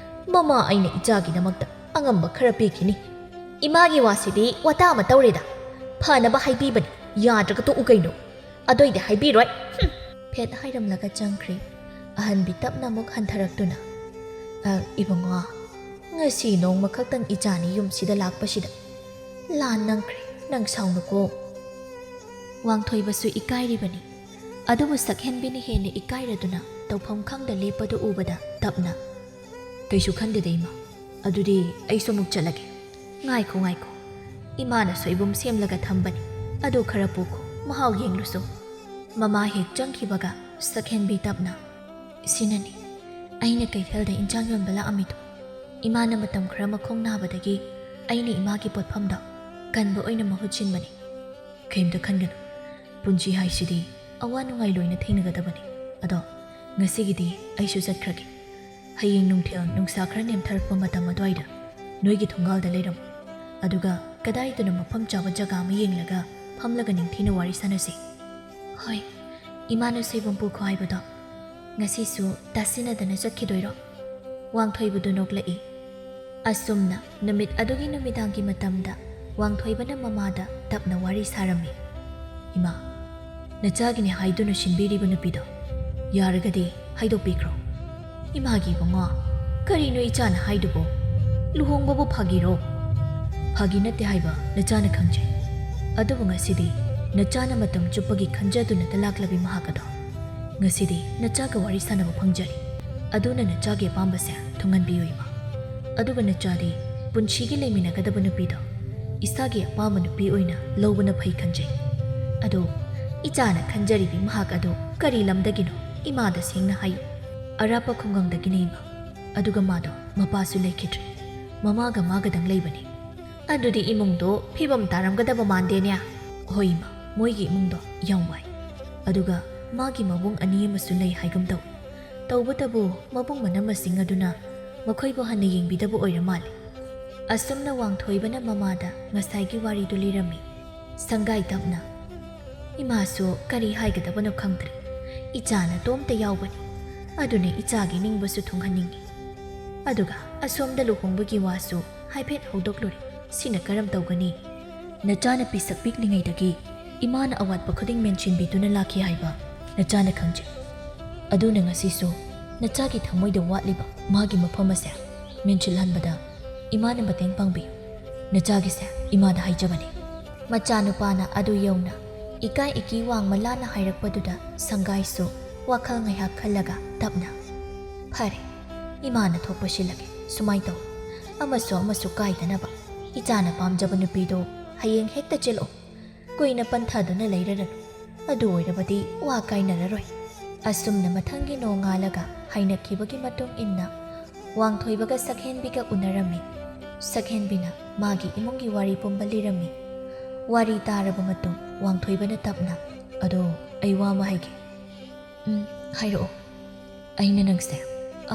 ꯃꯃꯥ ꯑꯩꯅ ꯏꯆꯥꯒꯤꯗꯃꯛꯇ ꯑꯉꯝꯕ ꯈꯔ ꯄꯤꯈꯤꯅꯤ꯫ ꯏꯃꯥꯒꯤ ꯋꯥꯁꯤꯗꯤ ꯋꯥꯇꯥ ꯑꯃ ꯇꯧꯔꯦꯗ꯫ ꯐꯅꯕ ꯍꯥꯏꯕꯤꯕꯅꯤ, ꯌꯥꯗ꯭ꯔꯒ ꯇꯣꯛꯎ ꯀꯩꯅꯣ꯫ ꯑꯗꯣꯏꯗꯤ ꯍꯥꯏꯕꯤꯔꯣꯏ꯫ ꯍꯨꯝ꯫ ꯐꯦꯠ ꯍꯥꯏꯔꯝꯂꯒ ꯆꯪꯈ꯭ꯔꯦ꯫ ꯑꯍꯟꯕꯤ ꯇꯞꯅ ꯑꯃꯨꯛ ꯍꯟꯊꯔꯛꯇꯨꯅ, "ꯑ, ꯏꯕꯨꯡꯉꯣ, ꯉꯁꯤ ꯅꯣꯡꯃ ꯈꯛꯇꯪ ꯏꯆꯥꯅꯤ ꯌꯨꯝꯁꯤꯗ ꯂꯥꯛꯄꯁꯤꯗ ꯂꯥꯟ ꯅꯪꯈ꯭ꯔꯦ, ꯅꯪ ꯁꯥꯎꯅꯨꯀꯣ꯫" ꯋꯥꯡꯊꯣꯏꯕꯁꯨ ꯏꯀꯥꯏꯔꯤꯕꯅꯤ꯫ ꯑꯗꯨꯕꯨ ꯁꯛꯍꯦꯟꯕꯤꯅ ꯍꯦꯟꯅ ꯏꯀꯥꯏꯔꯗꯨꯅ ꯇꯧꯐꯝ ꯈꯪꯗ ꯂꯦꯞꯄꯗꯨ ꯎꯕꯗ ꯇꯞꯅ, "ꯀꯩꯁꯨ ꯈꯟꯗꯦꯗ ꯏꯃꯥ, ꯑꯗꯨꯗꯤ ꯑꯩꯁꯨ ꯑꯃꯨꯛ ꯆꯠꯂꯒꯦ꯫" "ꯉꯥꯏꯈꯣ, ꯉꯥꯏꯈꯣ, ꯏꯃꯥꯅ ꯁꯣꯏꯕꯨꯝ ꯁꯦꯝꯂꯒ ꯊꯝꯕꯅꯤ, ꯑꯗꯨ ꯈꯔ ꯄꯨꯈꯣ, ꯃꯍꯥꯎ ꯌꯦꯡꯂꯨꯁꯣ꯫" ꯃꯃꯥ ꯍꯦꯛ ꯆꯪꯈꯤꯕꯒ ꯁꯛꯍꯦꯟꯕꯤ ꯇꯞꯅ, "ꯁꯤꯅꯅꯤ ꯑꯩꯅ ꯀꯩꯊꯦꯜꯗ ꯏꯟꯁꯥꯡ ꯌꯣꯟꯕ ꯂꯥꯛꯑꯝꯃꯤꯗꯣ꯫ ꯏꯃꯥꯅ ꯃꯇꯝ ꯈꯔ ꯃꯈꯣꯡ ꯅꯥꯕꯗꯒꯤ ꯑꯩꯅ ꯏꯃꯥꯒꯤ ꯄꯣꯠꯐꯝꯗ ꯀꯟꯕ ꯑꯣꯏꯅ ꯃꯍꯨꯠ ꯁꯤꯟꯕꯅꯤ꯫ ꯀꯩꯝꯇ ꯈꯟꯒꯅꯨ, ꯄꯨꯟꯁꯤ ꯍꯥꯏꯁꯤꯗꯤ ꯑꯋꯥ ꯅꯨꯡꯉꯥꯏ ꯂꯣꯏꯅ ꯊꯦꯡꯅꯒꯗꯕꯅꯤ꯫ ꯑꯗꯣ ꯉꯁꯤꯒꯤꯗꯤ ꯑꯩꯁꯨ ꯆꯠꯈ꯭ꯔꯒꯦ꯫ ꯍꯌꯦꯡ ꯅꯨꯡꯊꯤꯜ ꯅꯨꯡꯁꯥ ꯈꯔ ꯅꯦꯝꯊꯔꯛꯄ ꯃꯇꯝ ꯑꯗꯨꯋꯥꯏꯗ ꯅꯣꯏꯒꯤ ꯊꯣꯡꯒꯥꯜꯗ ꯂꯩꯔꯝꯃꯨ꯫ ꯑꯗꯨꯒ ꯀꯗꯥꯏꯗꯅꯣ ꯃꯐꯝ ꯆꯥꯕ ꯖꯒꯥ ꯑꯃ ꯌꯦꯡꯂꯒ ꯐꯝꯂꯒ ꯅꯤꯡꯊꯤꯅ ꯋꯥꯔꯤ ꯁꯥꯟꯅꯁꯤ꯫" "ꯍꯣꯏ, ꯏꯃꯥꯅ ꯁꯣꯏꯕꯨꯝ ꯄꯨꯈꯣ ꯍꯥꯏꯕꯗꯣ ꯉꯁꯤꯁꯨ ꯇꯥꯁꯤꯟꯅꯗꯅ ꯆꯠꯈꯤꯗꯣꯏꯔꯣ?" ꯋꯥꯡꯊꯣꯏꯕꯗꯨ ꯅꯣꯛꯂꯛꯏ꯫ ꯑꯁꯨꯝꯅ ꯅꯨꯃꯤꯠ ꯑꯗꯨꯒꯤ ꯅꯨꯃꯤꯗꯥꯡꯒꯤ ꯃꯇꯝꯗ ꯋꯥꯡꯊꯣꯏꯕꯅ ꯃꯃꯥꯗ ꯇꯞꯅ ꯋꯥꯔꯤ ꯁꯥꯔꯝꯃꯤ꯫ "ꯏꯃꯥ, ꯅꯆꯥꯒꯤꯅꯦ ꯍꯥꯏꯗꯨꯅ ꯁꯤꯟꯕꯤꯔꯤꯕ ꯅꯨꯄꯤꯗꯣ ꯌꯥꯔꯒꯗꯤ ꯍꯥꯏꯗꯣꯛꯄꯤꯈ꯭ꯔꯣ꯫" "ꯏꯃꯥꯒꯤ ꯏꯕꯨꯡꯉꯣ, ꯀꯔꯤꯅꯣ ꯏꯆꯥꯅ ꯍꯥꯏꯗꯨꯕꯣ? ꯂꯨꯍꯣꯡꯕꯕꯨ ꯐꯥꯒꯤꯔꯣ?" "ꯐꯥꯒꯤ ꯅꯠꯇꯦ ꯍꯥꯏꯕ ꯅꯆꯥꯅ ꯈꯪꯖꯩ꯫ ꯑꯗꯨꯕꯨ ꯉꯁꯤꯗꯤ ꯅꯆꯥꯅ ꯃꯇꯝ ꯆꯨꯞꯄꯒꯤ ꯈꯟꯖꯗꯨꯅꯇ ꯂꯥꯛꯂꯕꯤ ꯃꯍꯥꯛ ꯑꯗꯣ ꯉꯁꯤꯗꯤ ꯅꯆꯥꯒ ꯋꯥꯔꯤ ꯁꯥꯟꯅꯕ ꯐꯪꯖꯔꯦ꯫ ꯑꯗꯨꯅ ꯅꯆꯥꯒꯤ ꯑꯄꯥꯝꯕꯁꯦ ꯊꯨꯡꯍꯟꯕꯤꯌꯨ ꯏꯃꯥ꯫ ꯑꯗꯨꯒ ꯅꯆꯥꯗꯤ ꯄꯨꯟꯁꯤꯒꯤ ꯂꯩꯃꯤꯟꯅꯒꯗꯕ ꯅꯨꯄꯤꯗꯣ ꯏꯁꯥꯒꯤ ꯑꯄꯥꯝꯕ ꯅꯨꯄꯤ ꯑꯣꯏꯅ ꯂꯧꯕꯅ ꯐꯩ ꯈꯟꯖꯩ꯫" "ꯑꯗꯣ ꯏꯆꯥꯅ ꯈꯟꯖꯔꯤꯕꯤ ꯃꯍꯥꯛ ꯑꯗꯣ ꯀꯔꯤ ꯂꯝꯗꯒꯤꯅꯣ? ꯏꯃꯥꯗ ꯁꯦꯡꯅ ꯍꯥꯏꯌꯨ꯫" "ꯑꯔꯥꯞꯄ ꯈꯨꯡꯒꯪꯗꯒꯤꯅꯦ ꯏꯃꯥ꯫ ꯑꯗꯨꯒ ꯃꯥꯗꯣ ꯃꯄꯥꯁꯨ ꯂꯩꯈꯤꯗ꯭ꯔꯦ꯫ ꯃꯃꯥꯒ ꯃꯥꯒꯗꯪ ꯂꯩꯕꯅꯤ꯫" "ꯑꯗꯨꯗꯤ ꯏꯃꯨꯡꯗꯣ ꯐꯤꯕꯝ ꯇꯥꯔꯝꯒꯗꯕ ꯃꯥꯟꯗꯦꯅꯦ꯫" "ꯍꯣꯏ ꯏꯃꯥ, ꯃꯣꯏꯒꯤ ꯏꯃꯨꯡꯗꯣ ꯌꯥꯝ ꯋꯥꯏ꯫ ꯑꯗꯨꯒ ꯃꯥꯒꯤ ꯃꯕꯨꯡ ꯑꯅꯤ ꯑꯃꯁꯨ ꯂꯩ ꯍꯥꯏꯒꯨꯝ ꯇꯧ꯫ ꯇꯧꯕꯇꯕꯨ ꯃꯕꯨꯡ ꯃꯅꯝꯃꯁꯤꯡ ꯑꯗꯨꯅ ꯃꯈꯣꯏꯕꯨ ꯍꯟꯅ ꯌꯦꯡꯕꯤꯗꯕ ꯑꯣꯏꯔ ꯃꯥꯜꯂꯦ꯫ ꯑꯁꯨꯝꯅ ꯋꯥꯡꯊꯣꯏꯕꯅ ꯃꯃꯥꯗ ꯉꯁꯥꯏꯒꯤ ꯋꯥꯔꯤꯗꯨ ꯂꯤꯔꯝꯃꯤ꯫ ꯁꯪꯒꯥꯏ ꯇꯞꯅ, "ꯏꯃꯥꯁꯨ ꯀꯔꯤ ꯍꯥꯏꯒꯗꯕꯅꯣ ꯈꯪꯗ꯭ꯔꯦ꯫ ꯏꯆꯥ ꯅꯇꯣꯝꯇ ꯌꯥꯎꯕꯅꯤ꯫ ꯑꯗꯨꯅ ꯏꯆꯥꯒꯤ ꯅꯤꯡꯕꯁꯨ ꯊꯨꯡꯍꯟꯅꯤꯡꯉꯤ꯫ ꯑꯗꯨꯒ ꯑꯁꯣꯝꯗ ꯂꯨꯍꯣꯡꯕꯒꯤ ꯋꯥꯁꯨ ꯍꯥꯏꯐꯦꯠ ꯍꯧꯗꯣꯛꯂꯨꯔꯦ꯫ ꯁꯤꯅ ꯀꯔꯝ ꯇꯧꯒꯅꯤ? ꯅꯆꯥꯅ ꯄꯤꯁꯛ ꯄꯤꯛꯂꯤꯉꯩꯗꯒꯤ ꯏꯃꯥꯅ ꯑꯋꯥꯠꯄ ꯈꯨꯗꯤꯡ ꯃꯦꯟꯁꯤꯟꯕꯤꯗꯨꯅ ꯂꯥꯛꯈꯤ ꯍꯥꯏꯕ ꯅꯆꯥꯅ ꯈꯪꯖꯩ꯫ ꯑꯗꯨꯅ ꯉꯁꯤꯁꯨ ꯅꯆꯥꯒꯤ ꯊꯃꯣꯏꯗ ꯋꯥꯠꯂꯤꯕ ꯃꯥꯒꯤ ꯃꯐꯝ ꯑꯁꯦ ꯃꯦꯟꯁꯤꯜꯍꯟꯕꯗ ꯏꯃꯥꯅ ꯃꯇꯦꯡ ꯄꯥꯡꯕꯤꯌꯨ꯫ ꯅꯆꯥꯒꯤꯁꯦ ꯏꯃꯥꯗ ꯍꯥꯏꯖꯕꯅꯤ꯫" ꯃꯆꯥꯅꯨꯄꯥꯅ ꯑꯗꯨ ꯌꯧꯅ ꯏꯀꯥꯏ ꯏꯀꯤ ꯋꯥꯡꯃ ꯂꯥꯅ ꯍꯥꯏꯔꯛꯄꯗꯨꯗ ꯁꯪꯒꯥꯏꯁꯨ ꯋꯥꯈꯜ ꯉꯥꯏꯍꯥꯛ ꯈꯜꯂꯒ ꯇꯞꯅ, "ꯐꯔꯦ, ꯏꯃꯥꯅ ꯊꯣꯛꯄ ꯁꯤꯜꯂꯒꯦ꯫ ꯁꯨꯃꯥꯏ ꯇꯧ, ꯑꯃꯁꯨ ꯑꯃꯁꯨ ꯀꯥꯏꯗꯅꯕ ꯏꯆꯥꯅ ꯄꯥꯝꯖꯕ ꯅꯨꯄꯤꯗꯣ ꯍꯌꯦꯡ ꯍꯦꯛꯇ ꯆꯦꯜꯂꯛꯑꯣ꯫ ꯀꯨꯏꯅ ꯄꯟꯊꯗꯨꯅ ꯂꯩꯔꯔꯅꯨ꯫ ꯑꯗꯨ ꯑꯣꯏꯔꯕꯗꯤ ꯋꯥ ꯀꯥꯏꯅꯔꯔꯣꯏ꯫" ꯑꯁꯨꯝꯅ ꯃꯊꯪꯒꯤ ꯅꯣꯡꯉꯥꯜꯂꯒ ꯍꯥꯏꯅꯈꯤꯕꯒꯤ ꯃꯇꯨꯡ ꯏꯟꯅ ꯋꯥꯡꯊꯣꯏꯕꯒ ꯁꯛꯍꯦꯟꯕꯤꯒ ꯎꯅꯔꯝꯃꯤ꯫ ꯁꯛꯍꯦꯟꯕꯤꯅ ꯃꯥꯒꯤ ꯏꯃꯨꯡꯒꯤ ꯋꯥꯔꯤ ꯄꯨꯝꯕ ꯂꯤꯔꯝꯃꯤ꯫ ꯋꯥꯔꯤ ꯇꯥꯔꯕ ꯃꯇꯨꯡ ꯋꯥꯡꯊꯣꯏꯕꯅ ꯇꯞꯅ, "ꯑꯗꯣ ꯑꯩ ꯋꯥ ꯑꯃ ꯍꯥꯏꯒꯦ꯫" "ꯎꯝ, ꯍꯥꯏꯔꯛꯑꯣ꯫" "ꯑꯩꯅ ꯅꯪꯁꯦ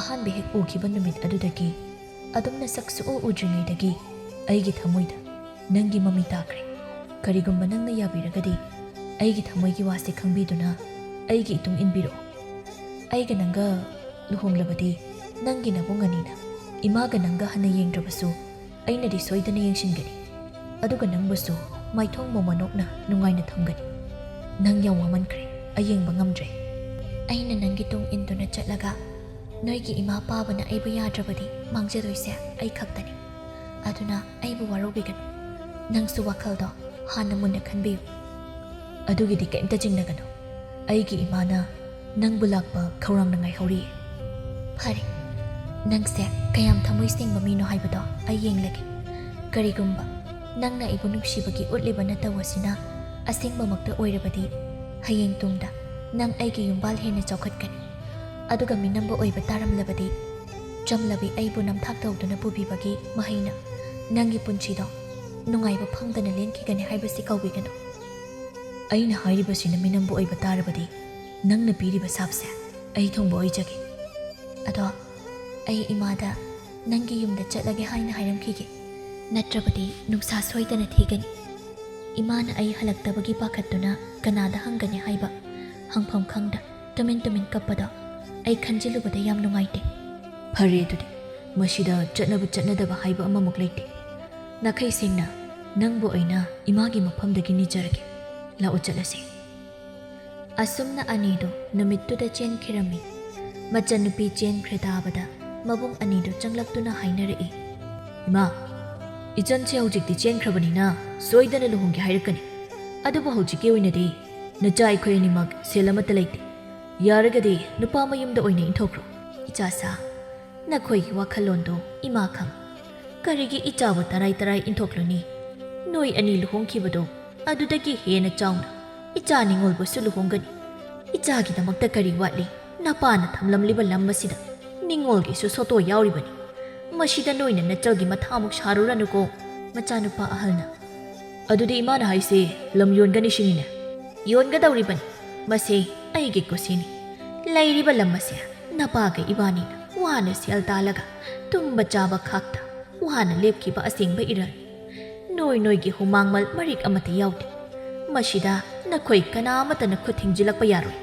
ꯑꯍꯥꯟꯕ ꯍꯦꯛ ꯎꯈꯤꯕ ꯅꯨꯃꯤꯠ ꯑꯗꯨꯗꯒꯤ ꯑꯗꯨꯝ ꯅꯁꯛ ꯁꯨꯛꯎ ꯎꯗ꯭ꯔꯤꯉꯩꯗꯒꯤ ꯑꯩꯒꯤ ꯊꯃꯣꯏꯗ ꯅꯪꯒꯤ ꯃꯃꯤ ꯇꯥꯈ꯭ꯔꯦ꯫ ꯀꯔꯤꯒꯨꯝꯕ ꯅꯪꯅ ꯌꯥꯕꯤꯔꯒꯗꯤ ꯑꯩꯒꯤ ꯊꯃꯣꯏꯒꯤ ꯋꯥꯁꯦ ꯈꯪꯕꯤꯗꯨꯅ ꯑꯩꯒꯤ ꯏꯇꯨꯡ ꯏꯟꯕꯤꯔꯛꯑꯣ꯫ ꯑꯩꯒ ꯅꯪꯒ ꯂꯨꯍꯣꯡꯂꯕꯗꯤ ꯅꯪꯒꯤ ꯅꯕꯨꯡ ꯑꯅꯤꯅ ꯏꯃꯥꯒ ꯅꯪꯒ ꯍꯟꯅ ꯌꯦꯡꯗ꯭ꯔꯕꯁꯨ ꯑꯩꯅꯗꯤ ꯁꯣꯏꯗꯅ ꯌꯦꯡꯁꯤꯟꯒꯅꯤ꯫ ꯑꯗꯨꯒ ꯅꯪꯕꯨꯁꯨ ꯃꯥꯏꯊꯣꯡ ꯃꯣꯃꯣꯟ ꯅꯣꯛꯅ ꯅꯨꯡꯉꯥꯏꯅ ꯊꯝꯒꯅꯤ꯫ ꯅꯪ ꯌꯥꯝ ꯋꯥꯃꯟꯈ꯭ꯔꯦ, ꯑꯩ ꯌꯦꯡꯕ ꯉꯝꯗ꯭ꯔꯦ꯫ ꯑꯩꯅ ꯅꯪꯒꯤ ꯇꯨꯡ ꯏꯟꯗꯨꯅ ꯆꯠꯂꯒ ꯅꯣꯏꯒꯤ ꯏꯃꯥ ꯄꯥꯕꯅ ꯑꯩꯕꯨ ꯌꯥꯗ꯭ꯔꯕꯗꯤ ꯃꯥꯡꯖꯗꯣꯏꯁꯦ ꯑꯩ ꯈꯛꯇꯅꯤ꯫ ꯑꯗꯨꯅ ꯑꯩꯕꯨ ꯋꯥꯔꯧꯕꯤꯒꯅꯨ꯫ ꯅꯪꯁꯨ ꯋꯥꯈꯜꯗꯣ ꯍꯥꯟꯅ ꯃꯨꯟꯅ ꯈꯟꯕꯤꯌꯨ꯫" "ꯑꯗꯨꯒꯤꯗꯤ ꯀꯩꯝꯇ ꯆꯤꯡꯅꯒꯅꯨ꯫ ꯑꯩꯒꯤ ꯏꯃꯥꯅ ꯅꯪꯕꯨ ꯂꯥꯛꯄ ꯈꯧꯔꯥꯡꯅ ꯉꯥꯏꯍꯧꯔꯤ꯫" "ꯐꯔꯦ, ꯅꯪꯁꯦ ꯀꯌꯥꯝ ꯊꯃꯣꯏ ꯁꯦꯡꯕ ꯃꯤꯅꯣ ꯍꯥꯏꯕꯗꯣ ꯑꯩ ꯌꯦꯡꯂꯒꯦ꯫ ꯀꯔꯤꯒꯨꯝꯕ ꯅꯪꯅ ꯑꯩꯕꯨ ꯅꯨꯡꯁꯤꯕꯒꯤ ꯎꯠꯂꯤꯕ ꯅꯇꯧ ꯑꯁꯤꯅ ꯑꯁꯦꯡꯕꯃꯛꯇ ꯑꯣꯏꯔꯕꯗꯤ, ꯍꯌꯦꯡ ꯇꯨꯡꯗ ꯅꯪ ꯑꯩꯒꯤ ꯌꯨꯝꯕꯥꯜ ꯍꯦꯟꯅ ꯆꯥꯎꯈꯠꯀꯅꯤ꯫ ꯑꯗꯨꯒ ꯃꯤꯅꯝꯕ ꯑꯣꯏꯕ ꯇꯥꯔꯝꯂꯕꯗꯤ, ꯆꯝꯂꯕꯤ ꯑꯩꯕꯨ ꯅꯝꯊꯥꯛ ꯇꯧꯗꯨꯅ ꯄꯨꯕꯤꯕꯒꯤ ꯃꯍꯩꯅ ꯅꯪꯒꯤ ꯄꯨꯟꯁꯤꯗꯣ ꯅꯨꯡꯉꯥꯏꯕ ꯐꯪꯗꯅ ꯂꯦꯟꯈꯤꯒꯅꯤ ꯍꯥꯏꯕꯁꯤ ꯀꯥꯎꯕꯤꯒꯅꯨ꯫" "ꯑꯩꯅ ꯍꯥꯏꯔꯤꯕꯁꯤꯅ ꯃꯤꯅꯝꯕ ꯑꯣꯏꯕ ꯇꯥꯔꯕꯗꯤ, "ꯅꯪꯅ ꯄꯤꯔꯤꯕ ꯁꯥꯞꯁꯦ ꯑꯩ ꯊꯨꯡꯕ ꯑꯣꯏꯖꯒꯦ꯫ ꯑꯗꯣ ꯑꯩ ꯏꯃꯥꯗ ꯅꯪꯒꯤ ꯌꯨꯝꯗ ꯆꯠꯂꯒꯦ ꯍꯥꯏꯅ ꯍꯥꯏꯔꯝꯈꯤꯒꯦ, ꯅꯠꯇ꯭ꯔꯕꯗꯤ ꯅꯨꯡꯁꯥ ꯁꯣꯏꯗꯅ ꯊꯤꯒꯅꯤ꯫ ꯏꯃꯥꯅ ꯑꯩ ꯍꯜꯂꯛꯇꯕꯒꯤ ꯄꯥꯈꯠꯇꯨꯅ ꯀꯅꯥꯗ ꯍꯪꯒꯅꯤ ꯍꯥꯏꯕ ꯍꯪꯐꯝ ꯈꯪꯗ ꯇꯨꯃꯤꯟ ꯇꯨꯃꯤꯟ ꯀꯞꯄꯗꯣ ꯑꯩ ꯈꯟꯖꯤꯜꯂꯨꯕꯗ ꯌꯥꯝ ꯅꯨꯡꯉꯥꯏꯇꯦ"꯫ "ꯐꯔꯦ ꯑꯗꯨꯗꯤ, ꯃꯁꯤꯗ ꯆꯠꯅꯕ ꯆꯠꯅꯗꯕ ꯍꯥꯏꯕ ꯑꯃꯃꯨꯛ ꯂꯩꯇꯦ꯫ ꯅꯥꯈꯩ ꯁꯦꯡꯅ ꯅꯪꯕꯨ ꯑꯩꯅ ꯏꯃꯥꯒꯤ ꯃꯐꯝꯗꯒꯤ ꯅꯤꯖꯔꯒꯦ꯫ ꯂꯥꯛꯑꯣ ꯆꯠꯂꯁꯦ"꯫ ꯑꯁꯨꯝꯅ ꯑꯅꯤꯗꯨ ꯅꯨꯃꯤꯠꯇꯨꯗ ꯆꯦꯟꯈꯤꯔꯝꯃꯤ꯫ ꯃꯆꯟꯅꯨꯄꯤ ꯆꯦꯟꯈ꯭ꯔꯦ ꯇꯥꯕꯗ ꯃꯕꯨꯡ ꯑꯅꯤꯗꯨ ꯆꯪꯂꯛꯇꯨꯅ ꯍꯥꯏꯅꯔꯛꯏ, "ꯏꯃꯥ, ꯏꯆꯟꯁꯦ ꯍꯧꯖꯤꯛꯇꯤ ꯆꯦꯟꯈ꯭ꯔꯕꯅꯤꯅ ꯁꯣꯏꯗꯅ ꯂꯨꯍꯣꯡꯒꯦ ꯍꯥꯏꯔꯛꯀꯅꯤ꯫ ꯑꯗꯨꯕꯨ ꯍꯧꯖꯤꯛꯀꯤ ꯑꯣꯏꯅꯗꯤ ꯅꯆꯥ ꯑꯩꯈꯣꯏ ꯑꯅꯤꯃꯛ ꯁꯦꯜ ꯑꯃꯠꯇ ꯂꯩꯇꯦ꯫ ꯌꯥꯔꯒꯗꯤ ꯅꯨꯄꯥ ꯃꯌꯨꯝꯗ ꯑꯣꯏꯅ ꯏꯟꯊꯣꯛꯈ꯭ꯔꯣ"꯫ "ꯏꯆꯥꯁꯥ, ꯅꯈꯣꯏꯒꯤ ꯋꯥꯈꯜꯂꯣꯟꯗꯣ ꯏꯃꯥ ꯈꯪ꯫ ꯀꯔꯤꯒꯤ ꯏꯆꯥꯕꯨ ꯇꯔꯥꯏ ꯇꯔꯥꯏ ꯏꯟꯊꯣꯛꯂꯨꯅꯤ? ꯅꯣꯏ ꯑꯅꯤ ꯂꯨꯍꯣꯡꯈꯤꯕꯗꯣ ꯑꯗꯨꯗꯒꯤ ꯍꯦꯟꯅ ꯆꯥꯎꯅ ꯏꯆꯥ ꯅꯤꯉꯣꯜꯕꯨꯁꯨ ꯂꯨꯍꯣꯡꯒꯅꯤ꯫ ꯏꯆꯥꯒꯤꯗꯃꯛꯇ ꯀꯔꯤ ꯋꯥꯠꯂꯤ? ꯅꯄꯥꯅ ꯊꯝꯂꯝꯂꯤꯕ ꯂꯝ ꯑꯁꯤꯗ ꯅꯤꯉꯣꯜꯒꯤꯁꯨ ꯁꯣꯇꯣ ꯌꯥꯎꯔꯤꯕꯅꯤ꯫ ꯃꯁꯤꯗ ꯅꯣꯏꯅ ꯅꯆꯜꯒꯤ ꯃꯊꯥꯃꯨꯛ ꯁꯥꯔꯨꯔꯅꯨꯀꯣ"꯫ ꯃꯆꯥꯅꯨꯄꯥ ꯑꯍꯜꯅ, "ꯑꯗꯨꯗꯤ ꯏꯃꯥꯅ ꯍꯥꯏꯁꯦ ꯂꯝ ꯌꯣꯟꯒꯅꯤ ꯁꯤꯅꯤꯅꯦ?" "ꯌꯣꯟꯒꯗꯧꯔꯤꯕꯅꯤ꯫ ꯃꯁꯦ ꯑꯩꯒꯤ ꯀꯨꯁꯤꯅꯤ꯫ ꯂꯩꯔꯤꯕ ꯂꯝ ꯑꯁꯦ ꯅꯄꯥꯒ ꯏꯕꯥꯅꯤꯅ ꯋꯥꯅ ꯁꯦꯜ ꯇꯥꯜꯂꯒ ꯇꯨꯝꯕ ꯆꯥꯕ ꯈꯥꯛꯇ ꯋꯥꯅ ꯂꯦꯞꯈꯤꯕ ꯑꯁꯦꯡꯕ ꯏꯔꯜ꯫ ꯅꯣꯏ ꯅꯣꯏꯒꯤ ꯍꯨꯃꯥꯡꯃꯜ ꯃꯔꯤꯛ ꯑꯃꯠꯇ ꯌꯥꯎꯗꯦ꯫ ꯃꯁꯤꯗ ꯅꯈꯣꯏ ꯀꯅꯥ ꯑꯃꯠꯇꯅ ꯈꯨꯠ ꯊꯤꯡꯖꯤꯜꯂꯛꯄ ꯌꯥꯔꯣꯏ"꯫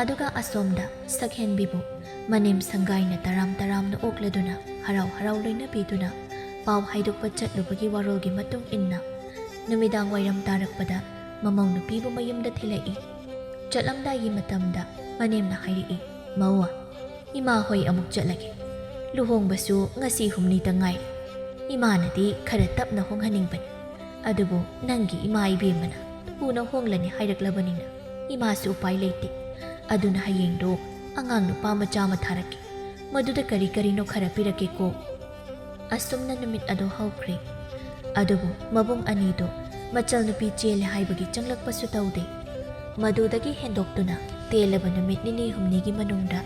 ꯑꯗꯨꯒ ꯑꯁꯣꯝꯗ ꯁꯛꯍꯦꯟꯕꯤꯕꯨ ꯃꯅꯦꯝ ꯁꯪꯒꯥꯏꯅ ꯇꯔꯥꯝ ꯇꯔꯥꯝꯅ ꯑꯣꯛꯂꯗꯨꯅ ꯍꯔꯥꯎ ꯍꯔꯥꯎ ꯂꯣꯏꯅꯕꯤꯗꯨꯅ ꯄꯥꯎ ꯍꯥꯏꯗꯣꯛꯄ ꯆꯠꯂꯨꯕꯒꯤ ꯋꯥꯔꯣꯜꯒꯤ ꯃꯇꯨꯡ ꯏꯟꯅ ꯅꯨꯃꯤꯗꯥꯡ ꯋꯥꯏꯔꯝ ꯇꯥꯔꯛꯄꯗ ꯃꯃꯧ ꯅꯨꯄꯤꯕꯨ ꯃꯌꯨꯝꯗ ꯊꯤꯜꯂꯛꯏ꯫ ꯆꯠꯂꯝꯗꯥꯏꯒꯤ ꯃꯇꯝꯗ ꯃꯅꯦꯝꯅ ꯍꯥꯏꯔꯛꯏ, "ꯃꯧ, ꯏꯃꯥ ꯍꯣꯏ ꯑꯃꯨꯛ ꯆꯠꯂꯒꯦ꯫ ꯂꯨꯍꯣꯡꯕꯁꯨ ꯉꯁꯤ ꯍꯨꯝꯅꯤꯇ ꯉꯥꯏꯔꯦ꯫ ꯏꯃꯥꯅꯗꯤ ꯈꯔ ꯇꯞꯅ ꯍꯣꯡꯍꯟꯅꯤꯡꯕꯅꯤ꯫ ꯑꯗꯨꯕꯨ ꯅꯪꯒꯤ ꯏꯃꯥ ꯏꯕꯦꯝꯃꯅ ꯊꯨꯅ ꯍꯣꯡꯂꯅꯤ ꯍꯥꯏꯔꯛꯂꯕꯅꯤꯅ ꯏꯃꯥꯁꯨ ꯎꯄꯥꯏ ꯂꯩꯇꯦ꯫ ꯑꯗꯨꯅ ꯍꯌꯦꯡꯗꯣ ꯑꯉꯥꯡ ꯅꯨꯄꯥ ꯃꯆꯥ ꯑꯃ ꯊꯥꯔꯛꯀꯦ꯫ ꯃꯗꯨꯗ ꯀꯔꯤ ꯀꯔꯤꯅꯣ ꯈꯔ ꯄꯤꯔꯛꯀꯦꯀꯣ"꯫ ꯑꯁꯨꯝꯅ ꯅꯨꯃꯤꯠ ꯑꯗꯨ ꯍꯧꯈ꯭ꯔꯦ꯫ ꯑꯗꯨꯕꯨ ꯃꯕꯨꯡ ꯑꯅꯤꯗꯨ ꯃꯆꯜ ꯅꯨꯄꯤ ꯆꯦꯜꯂꯦ ꯍꯥꯏꯕꯒꯤ ꯆꯪꯂꯛꯄꯁꯨ ꯇꯧꯗꯦ꯫ ꯃꯗꯨꯗꯒꯤ ꯍꯦꯟꯗꯣꯛꯇꯨꯅ ꯇꯦꯜꯂꯕ ꯅꯨꯃꯤꯠ ꯅꯤꯅꯤ ꯍꯨꯝꯅꯤꯒꯤ ꯃꯅꯨꯡꯗ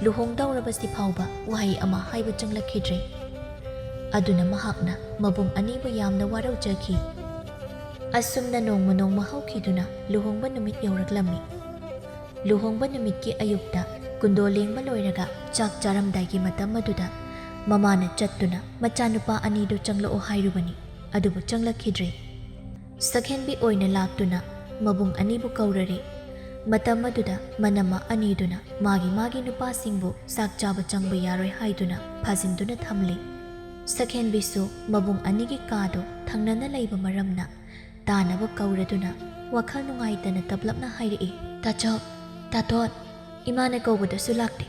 ꯂꯨꯍꯣꯡꯗꯧꯔꯕꯁꯤ ꯐꯥꯎꯕ ꯋꯥꯍꯩ ꯑꯃ ꯍꯥꯏꯕ ꯆꯪꯂꯛꯈꯤꯗ꯭ꯔꯦ꯫ ꯑꯗꯨꯅ ꯃꯍꯥꯛꯅ ꯃꯕꯨꯡ ꯑꯅꯤꯕꯨ ꯌꯥꯝꯅ ꯋꯥꯔꯧꯖꯈꯤ꯫ ꯑꯁꯨꯝꯅ ꯅꯣꯡꯃ ꯅꯣꯡꯃ ꯍꯧꯈꯤꯗꯨꯅ ꯂꯨꯍꯣꯡꯕ ꯅꯨꯃꯤꯠ ꯌꯧꯔꯛꯂꯝꯃꯤ꯫ ꯂꯨꯍꯣꯡꯕ ꯅꯨꯃꯤꯠꯀꯤ ꯑꯌꯨꯛꯇ ꯀꯨꯟꯗꯣ ꯂꯦꯡꯕ ꯂꯣꯏꯔꯒ ꯆꯥꯛ ꯆꯥꯔꯝꯗꯥꯏꯒꯤ ꯃꯇꯝ ꯑꯗꯨꯗ ꯃꯃꯥꯅ ꯆꯠꯇꯨꯅ ꯃꯆꯥꯅꯨꯄꯥ ꯑꯅꯤꯗꯨ ꯆꯪꯂꯛꯑꯣ ꯍꯥꯏꯔꯨꯕꯅꯤ, ꯑꯗꯨꯕꯨ ꯆꯪꯂꯛꯈꯤꯗ꯭ꯔꯦ꯫ ꯁꯛꯍꯦꯟꯕꯤ ꯑꯣꯏꯅ ꯂꯥꯛꯇꯨꯅ ꯃꯕꯨꯡ ꯑꯅꯤꯕꯨ ꯀꯧꯔꯔꯦ꯫ ꯃꯇꯝ ꯑꯗꯨꯗ ꯃꯅꯝꯃ ꯑꯅꯤꯗꯨꯅ ꯃꯥꯒꯤ ꯃꯥꯒꯤ ꯅꯨꯄꯥꯁꯤꯡꯕꯨ ꯆꯥꯛ ꯆꯥꯕ ꯆꯪꯕ ꯌꯥꯔꯣꯏ ꯍꯥꯏꯗꯨꯅ ꯐꯥꯖꯤꯟꯗꯨꯅ ꯊꯝꯂꯤ꯫ ꯁꯛꯍꯦꯟꯕꯤꯁꯨ ꯃꯕꯨꯡ ꯑꯅꯤꯒꯤ ꯀꯥꯗꯣ ꯊꯪꯅꯅ ꯂꯩꯕ ꯃꯔꯝꯅ ꯇꯥꯅꯕ ꯀꯧꯔꯗꯨꯅ ꯋꯥꯈꯜ ꯅꯨꯡꯉꯥꯏꯇꯅ ꯇꯞꯂꯞꯅ ꯍꯥꯏꯔꯛꯏ, "ꯇꯥꯆꯧ, ꯇꯥꯇꯣꯟ, ꯏꯃꯥꯅ ꯀꯧꯕꯗꯁꯨ ꯂꯥꯛꯇꯦ꯫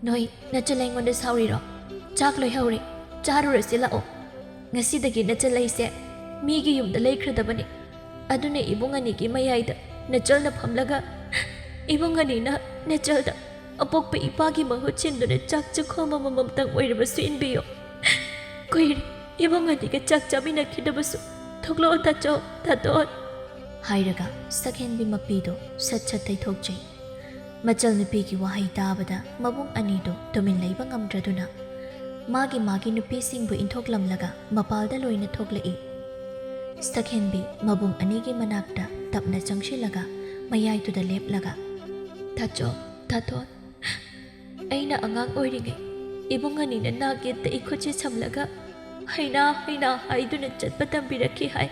ꯅꯣꯏ ꯅꯆꯜ ꯑꯩꯉꯣꯟꯗ ꯁꯥꯎꯔꯤꯔꯣ? ꯆꯥꯛ ꯂꯣꯏꯍꯧꯔꯦ, ꯆꯥꯔꯨꯔꯁꯤ ꯂꯥꯛꯑꯣ꯫ ꯉꯁꯤꯗꯒꯤ ꯅꯆꯜ ꯑꯩꯁꯦ ꯃꯤꯒꯤ ꯌꯨꯝꯗ ꯂꯩꯈ꯭ꯔꯗꯕꯅꯤ꯫ ꯑꯗꯨꯅ ꯏꯕꯨꯡ ꯑꯅꯤꯒꯤ ꯃꯌꯥꯏꯗ ꯅꯆꯜꯅ ꯐꯝꯂꯒ ꯏꯕꯨꯡ ꯑꯅꯤꯅ ꯅꯆꯜꯗ ꯑꯄꯣꯛꯄ ꯏꯄꯥꯒꯤ ꯃꯍꯨꯠ ꯁꯤꯟꯗꯨꯅ ꯆꯥꯛ ꯆꯈꯣꯝ ꯑꯃꯃꯝꯇꯪ ꯑꯣꯏꯔꯕꯁꯨ ꯏꯟꯕꯤꯌꯨ꯫ ꯀꯨꯏꯔꯦ ꯏꯕꯨꯡ ꯑꯅꯤꯒ ꯆꯥꯛ ꯆꯥꯃꯤꯟꯅꯈꯤꯗꯕꯁꯨ꯫ ꯊꯣꯛꯂꯛꯑꯣ ꯇꯥꯆꯧ, ꯇꯥꯇꯣꯟ," ꯍꯥꯏꯔꯒ ꯁꯛꯍꯦꯟꯕꯤ ꯃꯄꯤꯗꯣ ꯁꯠ ꯁꯠ ꯇꯩꯊꯣꯛꯆꯩ꯫ ꯃꯆꯜ ꯅꯨꯄꯤꯒꯤ ꯋꯥꯍꯩ ꯇꯥꯕꯗ ꯃꯕꯨꯡ ꯑꯅꯤꯗꯣ ꯇꯨꯃꯤꯟ ꯂꯩꯕ ꯉꯝꯗ꯭ꯔꯗꯨꯅ ꯃꯥꯒꯤ ꯃꯥꯒꯤ ꯅꯨꯄꯤꯁꯤꯡꯕꯨ ꯏꯟꯊꯣꯛꯂꯝꯂꯒ ꯃꯄꯥꯜꯗ ꯂꯣꯏꯅ ꯊꯣꯛꯂꯛꯏ꯫ ꯁꯛꯍꯦꯟꯕꯤ ꯃꯕꯨꯡ ꯑꯅꯤꯒꯤ ꯃꯅꯥꯛꯇ ꯇꯞꯅ ꯆꯪꯁꯤꯜꯂꯒ ꯃꯌꯥꯏꯗꯨꯗ ꯂꯦꯞꯂꯒ, "ꯇꯥꯆꯧ, ꯇꯥꯇꯣꯟ, ꯑꯩꯅ ꯑꯉꯥꯡ ꯑꯣꯏꯔꯤꯉꯩ ꯏꯕꯨꯡ ꯑꯅꯤꯅ ꯅꯥꯛ ꯌꯦꯠꯇ ꯏꯈꯨꯠꯁꯦ ꯁꯝꯂꯒ ꯍꯩꯅꯥ ꯍꯩꯅꯥ ꯍꯥꯏꯗꯨꯅ ꯆꯠꯄ ꯇꯝꯕꯤꯔꯛꯈꯤ ꯍꯥꯏ꯫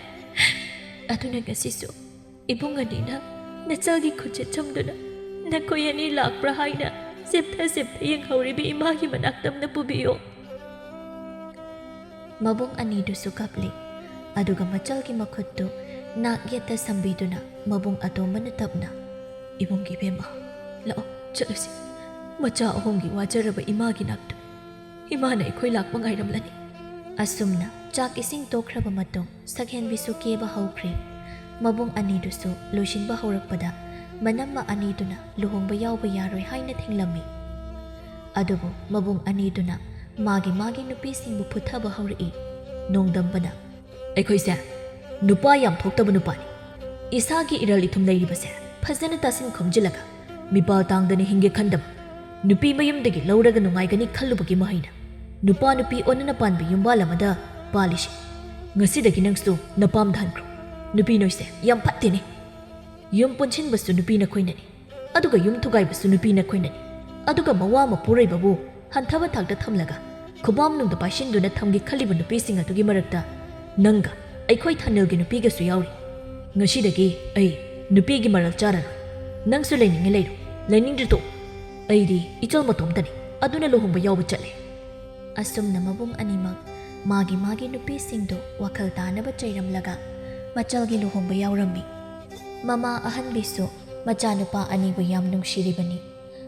ꯑꯗꯨꯅ ꯉꯁꯤꯁꯨ ꯏꯕꯨꯡ ꯑꯅꯤꯅ ꯅꯆꯜꯒꯤ ꯈꯨꯠꯁꯦ ꯆꯨꯝꯗꯨꯅ ꯅꯈꯣꯏ ꯑꯅꯤ ꯂꯥꯛꯄ꯭ꯔꯥ ꯍꯥꯏꯅ ꯆꯦꯞꯊ ꯆꯦꯞꯊ ꯌꯦꯡꯍꯧꯔꯤꯕ ꯏꯃꯥꯒꯤ ꯃꯅꯥꯛꯇꯝꯅ ꯄꯨꯕꯤꯌꯨ꯫" ꯃꯕꯨꯡ ꯑꯅꯤꯗꯨꯁꯨ ꯀꯞꯂꯤ꯫ ꯑꯗꯨꯒ ꯃꯆꯜꯒꯤ ꯃꯈꯨꯠꯇꯨ ꯅꯥꯛ ꯌꯦꯠꯇ ꯁꯝꯕꯤꯗꯨꯅ ꯃꯕꯨꯡ ꯑꯇꯣꯝꯕꯅ ꯇꯞꯅ, "ꯏꯕꯨꯡꯒꯤ ꯏꯕꯦꯝꯃ, ꯂꯥꯛꯑꯣ, ꯆꯠꯂꯁꯤ꯫ ꯃꯆꯥ ꯑꯍꯨꯝꯒꯤ ꯋꯥꯖꯔꯕ ꯏꯃꯥꯒꯤ ꯅꯥꯛꯇ ꯏꯃꯥꯅ ꯑꯩꯈꯣꯏ ꯂꯥꯛꯄ ꯉꯥꯏꯔꯝꯂꯅꯤ꯫" ꯑꯁꯨꯝꯅ ꯆꯥꯛ ꯏꯁꯤꯡ ꯇꯣꯛꯈ꯭ꯔꯕ ꯃꯇꯨꯡ ꯁꯛꯍꯦꯟꯕꯤꯁꯨ ꯀꯦꯕ ꯍꯧꯈ꯭ꯔꯦ꯫ ꯃꯕꯨꯡ ꯑꯅꯤꯗꯨꯁꯨ ꯂꯣꯏꯁꯤꯟꯕ ꯍꯧꯔꯛꯄꯗ ꯃꯅꯝꯃ ꯑꯅꯤꯗꯨꯅ ꯂꯨꯍꯣꯡꯕ ꯌꯥꯎꯕ ꯌꯥꯔꯣꯏ ꯍꯥꯏꯅ ꯊꯤꯡꯂꯝꯃꯤ꯫ ꯑꯗꯨꯕꯨ ꯃꯕꯨꯡ ꯑꯅꯤꯗꯨꯅ ꯃꯥꯒꯤ ꯃꯥꯒꯤ ꯅꯨꯄꯤꯁꯤꯡꯕꯨ ꯐꯨꯊꯕ ꯍꯧꯔꯛꯏ꯫ ꯅꯣꯡꯗꯝꯕꯅ, "ꯑꯩꯈꯣꯏꯁꯦ ꯅꯨꯄꯥ ꯌꯥꯝ ꯊꯣꯛꯇꯕ ꯅꯨꯄꯥꯅꯤ꯫ ꯏꯁꯥꯒꯤ ꯏꯔꯜ ꯏꯊꯨꯝ ꯂꯩꯔꯤꯕꯁꯦ ꯐꯖꯅ ꯇꯥꯁꯤꯟ ꯈꯣꯝꯖꯤꯜꯂꯒ ꯃꯤꯄꯥꯜ ꯇꯥꯡꯗꯅ ꯍꯤꯡꯒꯦ ꯈꯟꯗꯕ, ꯅꯨꯄꯤ ꯃꯌꯨꯝꯗꯒꯤ ꯂꯧꯔꯒ ꯅꯨꯡꯉꯥꯏꯒꯅꯤ ꯈꯜꯂꯨꯕꯒꯤ ꯃꯍꯩꯅ ꯅꯨꯄꯥ ꯅꯨꯄꯤ ꯑꯣꯟꯅꯅ ꯄꯥꯟꯕ ꯌꯨꯝꯕꯥꯜ ꯑꯃꯗ ꯄꯥꯜꯂꯤꯁꯤ꯫ ꯉꯁꯤꯗꯒꯤ ꯅꯪꯁꯨ ꯅꯄꯥꯝꯗ ꯍꯟꯈ꯭ꯔꯣ꯫ ꯅꯨꯄꯤ ꯅꯣꯏꯁꯦ ꯌꯥꯝ ꯐꯠꯇꯦꯅꯦ꯫ ꯌꯨꯝ ꯄꯨꯟꯁꯤꯟꯕꯁꯨ ꯅꯨꯄꯤ ꯅꯈꯣꯏꯅꯅꯤ꯫ ꯑꯗꯨꯒ ꯌꯨꯝ ꯊꯨꯒꯥꯏꯕꯁꯨ ꯅꯨꯄꯤ ꯅꯈꯣꯏꯅꯅꯤ꯫ ꯑꯗꯨꯒ ꯃꯋꯥ ꯃꯄꯨꯔꯣꯏꯕꯕꯨ ꯍꯟꯊꯕ ꯊꯥꯛꯇ ꯊꯝꯂꯒ ꯈꯨꯕꯥꯝꯅꯨꯡꯗ ꯄꯥꯏꯁꯤꯟꯗꯨꯅ ꯊꯝꯒꯦ ꯈꯜꯂꯤꯕ ꯅꯨꯄꯤꯁꯤꯡ ꯑꯗꯨꯒꯤ ꯃꯔꯛꯇ ꯅꯪꯒ ꯑꯩꯈꯣꯏ ꯊꯥꯅꯤꯜꯒꯤ ꯅꯨꯄꯤꯒꯁꯨ ꯌꯥꯎꯔꯤ꯫ ꯉꯁꯤꯗꯒꯤ ꯑꯩ ꯅꯨꯄꯤꯒꯤ ꯃꯔꯜ ꯆꯥꯔꯔꯣꯏ꯫ ꯅꯪꯁꯨ ꯂꯩꯅꯤꯡꯉꯦ ꯂꯩꯔꯣ, ꯂꯩꯅꯤꯡꯗ꯭ꯔꯦ ꯇꯣꯛꯎ꯫ ꯑꯩꯗꯤ ꯏꯆꯜ ꯃꯇꯣꯝꯇꯅꯤ, ꯑꯗꯨꯅ ꯂꯨꯍꯣꯡꯕ ꯌꯥꯎꯕ ꯆꯠꯂꯦ꯫ ꯑꯁꯨꯝꯅ ꯃꯕꯨꯡ ꯑꯅꯤꯃꯛ ꯃꯥꯒꯤ ꯃꯥꯒꯤ ꯅꯨꯄꯤꯁꯤꯡꯗꯨ ꯋꯥꯈꯜ ꯇꯥꯅꯕ ꯆꯩꯔꯝꯂꯒ ꯃꯆꯜꯒꯤ ꯂꯨꯍꯣꯡꯕ ꯌꯥꯎꯔꯝꯃꯤ꯫ ꯃꯃꯥ ꯑꯍꯟꯕꯤꯁꯨ ꯃꯆꯥꯅꯨꯄꯥ ꯑꯅꯤꯕꯨ ꯌꯥꯝ ꯅꯨꯡꯁꯤꯔꯤꯕꯅꯤ꯫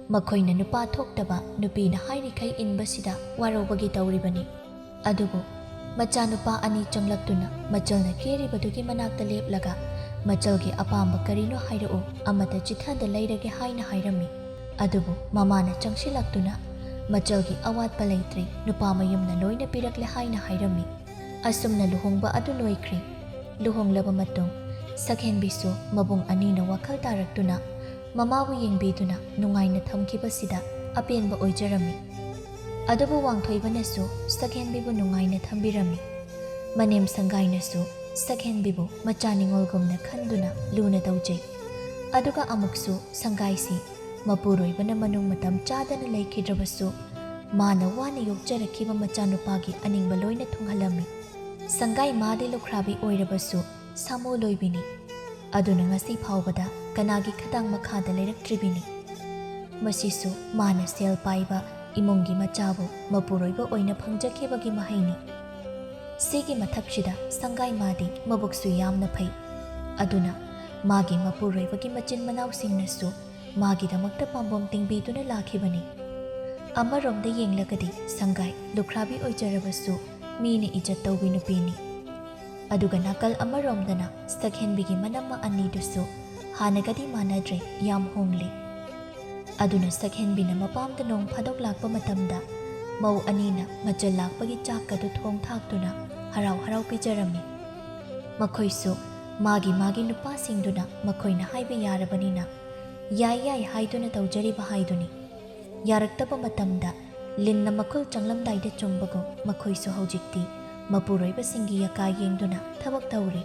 ꯃꯈꯣꯏꯅ ꯅꯨꯄꯥ ꯊꯣꯛꯇꯕ, ꯅꯨꯄꯤꯅ ꯍꯥꯏꯔꯤꯈꯩ ꯏꯟꯕꯁꯤꯗ ꯋꯥꯔꯧꯕꯒꯤ ꯇꯧꯔꯤꯕꯅꯤ꯫ ꯑꯗꯨꯕꯨ ꯃꯆꯥꯅꯨꯄꯥ ꯑꯅꯤ ꯆꯪꯂꯛꯇꯨꯅ ꯃꯆꯜꯅ ꯀꯦꯔꯤꯕꯗꯨꯒꯤ ꯃꯅꯥꯛꯇ ꯂꯦꯞꯂꯒ, "ꯃꯆꯜꯒꯤ ꯑꯄꯥꯝꯕ ꯀꯔꯤꯅꯣ ꯍꯥꯏꯔꯛꯎ, ꯑꯃꯠꯇ ꯆꯤꯊꯗ ꯂꯩꯔꯒꯦ" ꯍꯥꯏꯅ ꯍꯥꯏꯔꯝꯃꯤ꯫ ꯑꯗꯨꯕꯨ ꯃꯃꯥꯅ ꯆꯪꯁꯤꯜꯂꯛꯇꯨꯅ, "ꯃꯆꯜꯒꯤ ꯑꯋꯥꯠꯄ ꯂꯩꯇ꯭ꯔꯦ, ꯅꯨꯄꯥ ꯃꯌꯨꯝꯅ ꯂꯣꯏꯅ ꯄꯤꯔꯛꯂꯦ" ꯍꯥꯏꯅ ꯍꯥꯏꯔꯝꯃꯤ꯫ ꯑꯁꯨꯝꯅ ꯂꯨꯍꯣꯡꯕ ꯑꯗꯨ ꯂꯣꯏꯈ꯭ꯔꯦ꯫ ꯂꯨꯍꯣꯡꯂꯕ ꯃꯇꯨꯡ ꯁꯛꯍꯦꯟꯕꯤꯁꯨ ꯃꯕꯨꯡ ꯑꯅꯤꯅ ꯋꯥꯈꯜ ꯇꯥꯔꯛꯇꯨꯅ ꯃꯃꯥꯕꯨ ꯌꯦꯡꯕꯤꯗꯨꯅ ꯅꯨꯡꯉꯥꯏꯅ ꯊꯝꯈꯤꯕꯁꯤꯗ ꯑꯄꯦꯟꯕ ꯑꯣꯏꯖꯔꯝꯃꯤ꯫ ꯑꯗꯨꯕꯨ ꯋꯥꯡꯊꯣꯏꯕꯅꯁꯨ ꯁꯛꯍꯦꯟꯕꯤꯕꯨ ꯅꯨꯡꯉꯥꯏꯅ ꯊꯝꯕꯤꯔꯝꯃꯤ꯫ ꯃꯅꯦꯝ ꯁꯪꯒꯥꯏꯅꯁꯨ ꯁꯛꯍꯦꯟꯕꯤꯕꯨ ꯃꯆꯥ ꯅꯤꯉꯣꯜꯒꯨꯝꯅ ꯈꯟꯗꯨꯅ ꯂꯨꯅ ꯇꯧꯖꯩ꯫ ꯑꯗꯨꯒ ꯑꯃꯨꯛꯁꯨ ꯁꯪꯒꯥꯏꯁꯤ ꯃꯄꯨꯔꯣꯏꯕꯅ ꯃꯅꯨꯡ ꯃꯇꯝ ꯆꯥꯗꯅ ꯂꯩꯈꯤꯗ꯭ꯔꯕꯁꯨ, ꯃꯥꯅ ꯋꯥꯅ ꯌꯣꯛꯆꯔꯛꯈꯤꯕ ꯃꯆꯥꯅꯨꯄꯥꯒꯤ ꯑꯅꯤꯡꯕ ꯂꯣꯏꯅ ꯊꯨꯡꯍꯜꯂꯝꯃꯤ꯫ ꯁꯪꯒꯥꯏ ꯃꯥꯗꯤ ꯂꯨꯈ꯭ꯔꯥꯕꯤ ꯑꯣꯏꯔꯕꯁꯨ ꯁꯥꯃꯨ ꯂꯣꯏꯕꯤꯅꯤ꯫ ꯑꯗꯨꯅ ꯉꯁꯤ ꯐꯥꯎꯕꯗ ꯀꯅꯥꯒꯤ ꯈꯗꯥꯡ ꯃꯈꯥꯗ ꯂꯩꯔꯛꯇ꯭ꯔꯤꯕꯤꯅꯤ꯫ ꯃꯁꯤꯁꯨ ꯃꯥꯅ ꯁꯦꯜ ꯄꯥꯏꯕ ꯏꯃꯨꯡꯒꯤ ꯃꯆꯥꯕꯨ ꯃꯄꯨꯔꯣꯏꯕ ꯑꯣꯏꯅ ꯐꯪꯖꯈꯤꯕꯒꯤ ꯃꯍꯩꯅꯤ꯫ ꯁꯤꯒꯤ ꯃꯊꯛꯁꯤꯗ ꯁꯪꯒꯥꯏ ꯃꯥꯗꯤ ꯃꯕꯨꯛꯁꯨ ꯌꯥꯝꯅ ꯐꯩ꯫ ꯑꯗꯨꯅ ꯃꯥꯒꯤ ꯃꯄꯨꯔꯣꯏꯕꯒꯤ ꯃꯆꯤꯟ ꯃꯅꯥꯎꯁꯤꯡꯅꯁꯨ ꯃꯥꯒꯤꯗꯃꯛꯇ ꯄꯥꯝꯕꯣꯝ ꯇꯤꯡꯕꯤꯗꯨꯅ ꯂꯥꯛꯈꯤꯕꯅꯤ꯫ ꯑꯃꯔꯣꯝꯗ ꯌꯦꯡꯂꯒꯗꯤ ꯁꯪꯒꯥꯏ ꯂꯨꯈ꯭ꯔꯥꯕꯤ ꯑꯣꯏꯖꯔꯕꯁꯨ ꯃꯤꯅ ꯏꯖꯠ ꯇꯧꯕꯤ ꯅꯨꯄꯤꯅꯤ꯫ ꯑꯗꯨꯒ ꯅꯥꯀꯜ ꯑꯃꯔꯣꯝꯗꯅ ꯁꯛꯍꯦꯟꯕꯤꯒꯤ ꯃꯅꯝꯃ ꯑꯅꯤꯗꯨꯁꯨ ꯍꯥꯟꯅꯒꯗꯤ ꯃꯥꯟꯅꯗ꯭ꯔꯦ, ꯌꯥꯝ ꯍꯣꯡꯂꯦ꯫ ꯑꯗꯨꯅ ꯁꯛꯍꯦꯟꯕꯤꯅ ꯃꯄꯥꯝꯗ ꯅꯣꯡ ꯐꯥꯗꯣꯛ ꯂꯥꯛꯄ ꯃꯇꯝꯗ ꯃꯧ ꯑꯅꯤꯅ ꯃꯆꯜ ꯂꯥꯛꯄꯒꯤ ꯆꯥꯛꯀꯗꯨ ꯊꯣꯡ ꯊꯥꯛꯇꯨꯅ ꯍꯔꯥꯎ ꯍꯔꯥꯎ ꯄꯤꯖꯔꯝꯃꯤ꯫ ꯃꯈꯣꯏꯁꯨ ꯃꯥꯒꯤ ꯃꯥꯒꯤ ꯅꯨꯄꯥꯁꯤꯡꯗꯨꯅ ꯃꯈꯣꯏꯅ ꯍꯥꯏꯕ ꯌꯥꯔꯕꯅꯤꯅ ꯌꯥꯏ ꯌꯥꯏ ꯍꯥꯏꯗꯨꯅ ꯇꯧꯖꯔꯤꯕ ꯍꯥꯏꯗꯨꯅꯤ꯫ ꯌꯥꯔꯛꯇꯕ ꯃꯇꯝꯗ ꯂꯤꯟꯅ ꯃꯈꯨꯜ ꯆꯪꯂꯝꯗꯥꯏꯗ ꯆꯨꯝꯕꯒꯨꯝ ꯃꯈꯣꯏꯁꯨ ꯍꯧꯖꯤꯛꯇꯤ ꯃꯄꯨꯔꯣꯏꯕꯁꯤꯡꯒꯤ ꯌꯀꯥ ꯌꯦꯡꯗꯨꯅ ꯊꯕꯛ ꯇꯧꯔꯤ꯫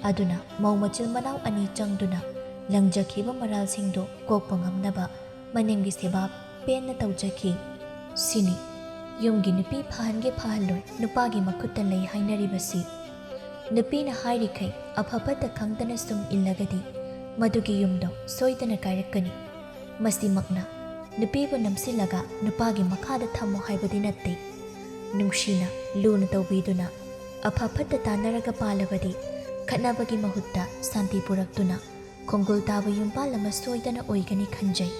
ꯑꯗꯨꯅ ꯃꯧ ꯃꯆꯤꯜ ꯃꯅꯥꯎ ꯑꯅꯤ ꯆꯪꯗꯨꯅ ꯂꯪꯖꯈꯤꯕ ꯃꯔꯥꯜꯁꯤꯡꯗꯨ ꯀꯣꯛꯄ ꯉꯝꯅꯕ ꯃꯅꯦꯝꯒꯤ ꯁꯦꯕꯥ ꯄꯦꯟꯅ ꯇꯧꯖꯈꯤ꯫ ꯁꯤꯅꯤ ꯌꯨꯝꯒꯤ ꯅꯨꯄꯤ ꯐꯍꯟꯒꯦ ꯐꯍꯜꯂꯣꯏ ꯅꯨꯄꯥꯒꯤ ꯃꯈꯨꯠꯇ ꯂꯩ ꯍꯥꯏꯅꯔꯤꯕꯁꯤ꯫ ꯅꯨꯄꯤꯅ ꯍꯥꯏꯔꯤꯈꯩ ꯑꯐ ꯐꯠꯇ ꯈꯪꯗꯅ ꯁꯨꯝ ꯏꯜꯂꯒꯗꯤ ꯃꯗꯨꯒꯤ ꯌꯨꯝꯗꯣ ꯁꯣꯏꯗꯅ ꯀꯥꯏꯔꯛꯀꯅꯤ꯫ ꯃꯁꯤꯃꯛꯅ ꯅꯨꯄꯤꯕꯨ ꯅꯝꯁꯤꯜꯂꯒ ꯅꯨꯄꯥꯒꯤ ꯃꯈꯥꯗ ꯊꯝꯃꯣ ꯍꯥꯏꯕꯗꯤ ꯅꯠꯇꯦ꯫ ꯅꯨꯡꯁꯤꯅ, ꯂꯨꯅ ꯇꯧꯕꯤꯗꯨꯅ ꯑꯐ ꯐꯠꯇ ꯇꯥꯟꯅꯔꯒ ꯄꯥꯜꯂꯕꯗꯤ ꯈꯠꯅꯕꯒꯤ ꯃꯍꯨꯠꯇ ꯁꯥꯟꯇꯤ ꯄꯨꯔꯛꯇꯨꯅ ꯈꯣꯡꯒꯨꯜ ꯇꯥꯕ ꯌꯨꯝꯕꯥꯜ ꯑꯃ ꯁꯣꯏꯗꯅ ꯑꯣꯏꯒꯅꯤ ꯈꯟꯖꯩ꯫